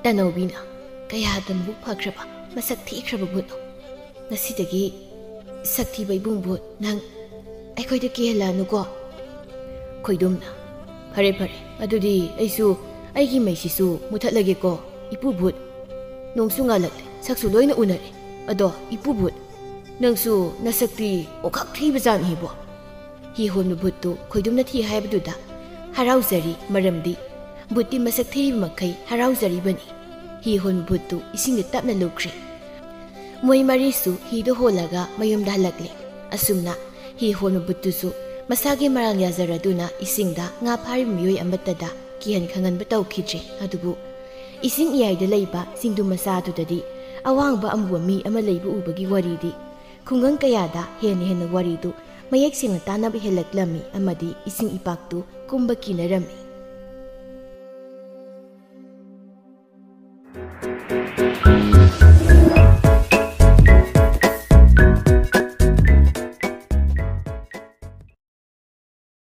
ꯇꯅꯧꯕꯤꯅ, ꯀꯌꯥꯗ ꯃꯕꯨꯛ ꯐꯈ꯭ꯔꯕ, ꯃꯁꯛ ꯊꯤꯈ꯭ꯔꯕ ꯚꯨꯠꯅꯣ! ꯉꯁꯤꯗꯒꯤ ꯁꯛ ꯊꯤꯕ ꯏꯕꯨꯡ ꯚꯨꯠ ꯅꯪ ꯑꯩꯈꯣꯏꯗ ꯀꯤꯍꯜꯂꯛꯑꯅꯨꯀꯣ꯫ ꯈꯣꯏꯗꯨꯝꯅ, ꯐꯔꯦ ꯐꯔꯦ, ꯑꯗꯨꯗꯤ ꯑꯩꯁꯨ ꯑꯩꯒꯤ ꯃꯩꯁꯤꯁꯨ ꯃꯨꯊꯠꯂꯒꯦꯀꯣ ꯏꯄꯨ ꯚꯨꯠ꯫ ꯅꯣꯡꯁꯨ ꯉꯥꯜꯂꯛꯂꯦ, ꯁꯛꯁꯨ ꯂꯣꯏꯅ ꯎꯅꯔꯦ꯫ ꯑꯗꯣ ꯏꯄꯨ ꯚꯨꯠ, ꯅꯪꯁꯨ ꯅꯁꯛꯇꯤ ꯑꯣꯟꯈꯛ ꯊꯤꯕꯖꯥꯠꯅꯤꯕꯣ꯫ ꯍꯤ ꯍꯣꯟꯕ ꯚꯨꯠꯇꯨ ꯈꯣꯏꯗꯨꯝꯅ ꯊꯤ ꯍꯥꯏꯕꯗꯨꯗ ꯍꯔꯥꯎꯖꯔꯤ, ꯃꯔꯝꯗꯤ ꯚꯨꯠꯇꯤ ꯃꯁꯛ ꯊꯤꯔꯤꯕ ꯃꯈꯩ ꯍꯔꯥꯎꯖꯔꯤꯕꯅꯤ꯫ ꯍꯤ ꯍꯣꯟꯕ ꯚꯨꯠꯇꯨ ꯏꯁꯤꯡꯗ ꯇꯞꯅ ꯂꯨꯞꯈ꯭ꯔꯦ꯫ ꯃꯣꯏ ꯃꯔꯤꯁꯨ ꯍꯤꯗꯨ ꯍꯣꯜꯂꯒ ꯃꯌꯨꯝꯗ ꯍꯜꯂꯛꯂꯦ꯫ ꯑꯁꯨꯝꯅ ꯍꯤ ꯍꯣꯟꯕ ꯚꯨꯠꯇꯨꯁꯨ ꯃꯁꯥꯒꯤ ꯃꯔꯥꯜ ꯌꯥꯖꯔꯗꯨꯅ ꯏꯁꯤꯡꯗ ꯉꯥ ꯐꯥꯔꯤꯕ ꯃꯤꯑꯣꯏ ꯑꯃꯠꯇꯗ ꯀꯤꯍꯟ ꯈꯪꯍꯟꯕ ꯇꯧꯈꯤꯗ꯭ꯔꯦ꯫ ꯑꯗꯨꯕꯨ ꯏꯁꯤꯡ ꯏꯌꯥꯏꯗ ꯂꯩꯕ ꯆꯤꯡꯗꯨ ꯃꯆꯥ ꯑꯗꯨꯗꯗꯤ ꯑꯋꯥꯡꯕ ꯑꯃꯨꯕ ꯃꯤ ꯑꯃ ꯂꯩꯕ ꯎꯕꯒꯤ ꯋꯥꯔꯤꯗꯤ ꯈꯨꯡꯒꯪ ꯀꯌꯥꯗ ꯍꯦꯟꯅ ꯍꯦꯟꯅ ꯋꯥꯔꯤꯗꯨ ꯃꯌꯦꯛ ꯁꯦꯡꯅ ꯇꯥꯅꯕ ꯍꯦꯜꯂꯛꯂꯝꯃꯤ ꯑꯃꯗꯤ ꯏꯁꯤꯡ ꯏꯄꯥꯛꯇꯨ ꯀꯨꯝꯕ ꯀꯤꯅꯔꯝꯃꯤ꯫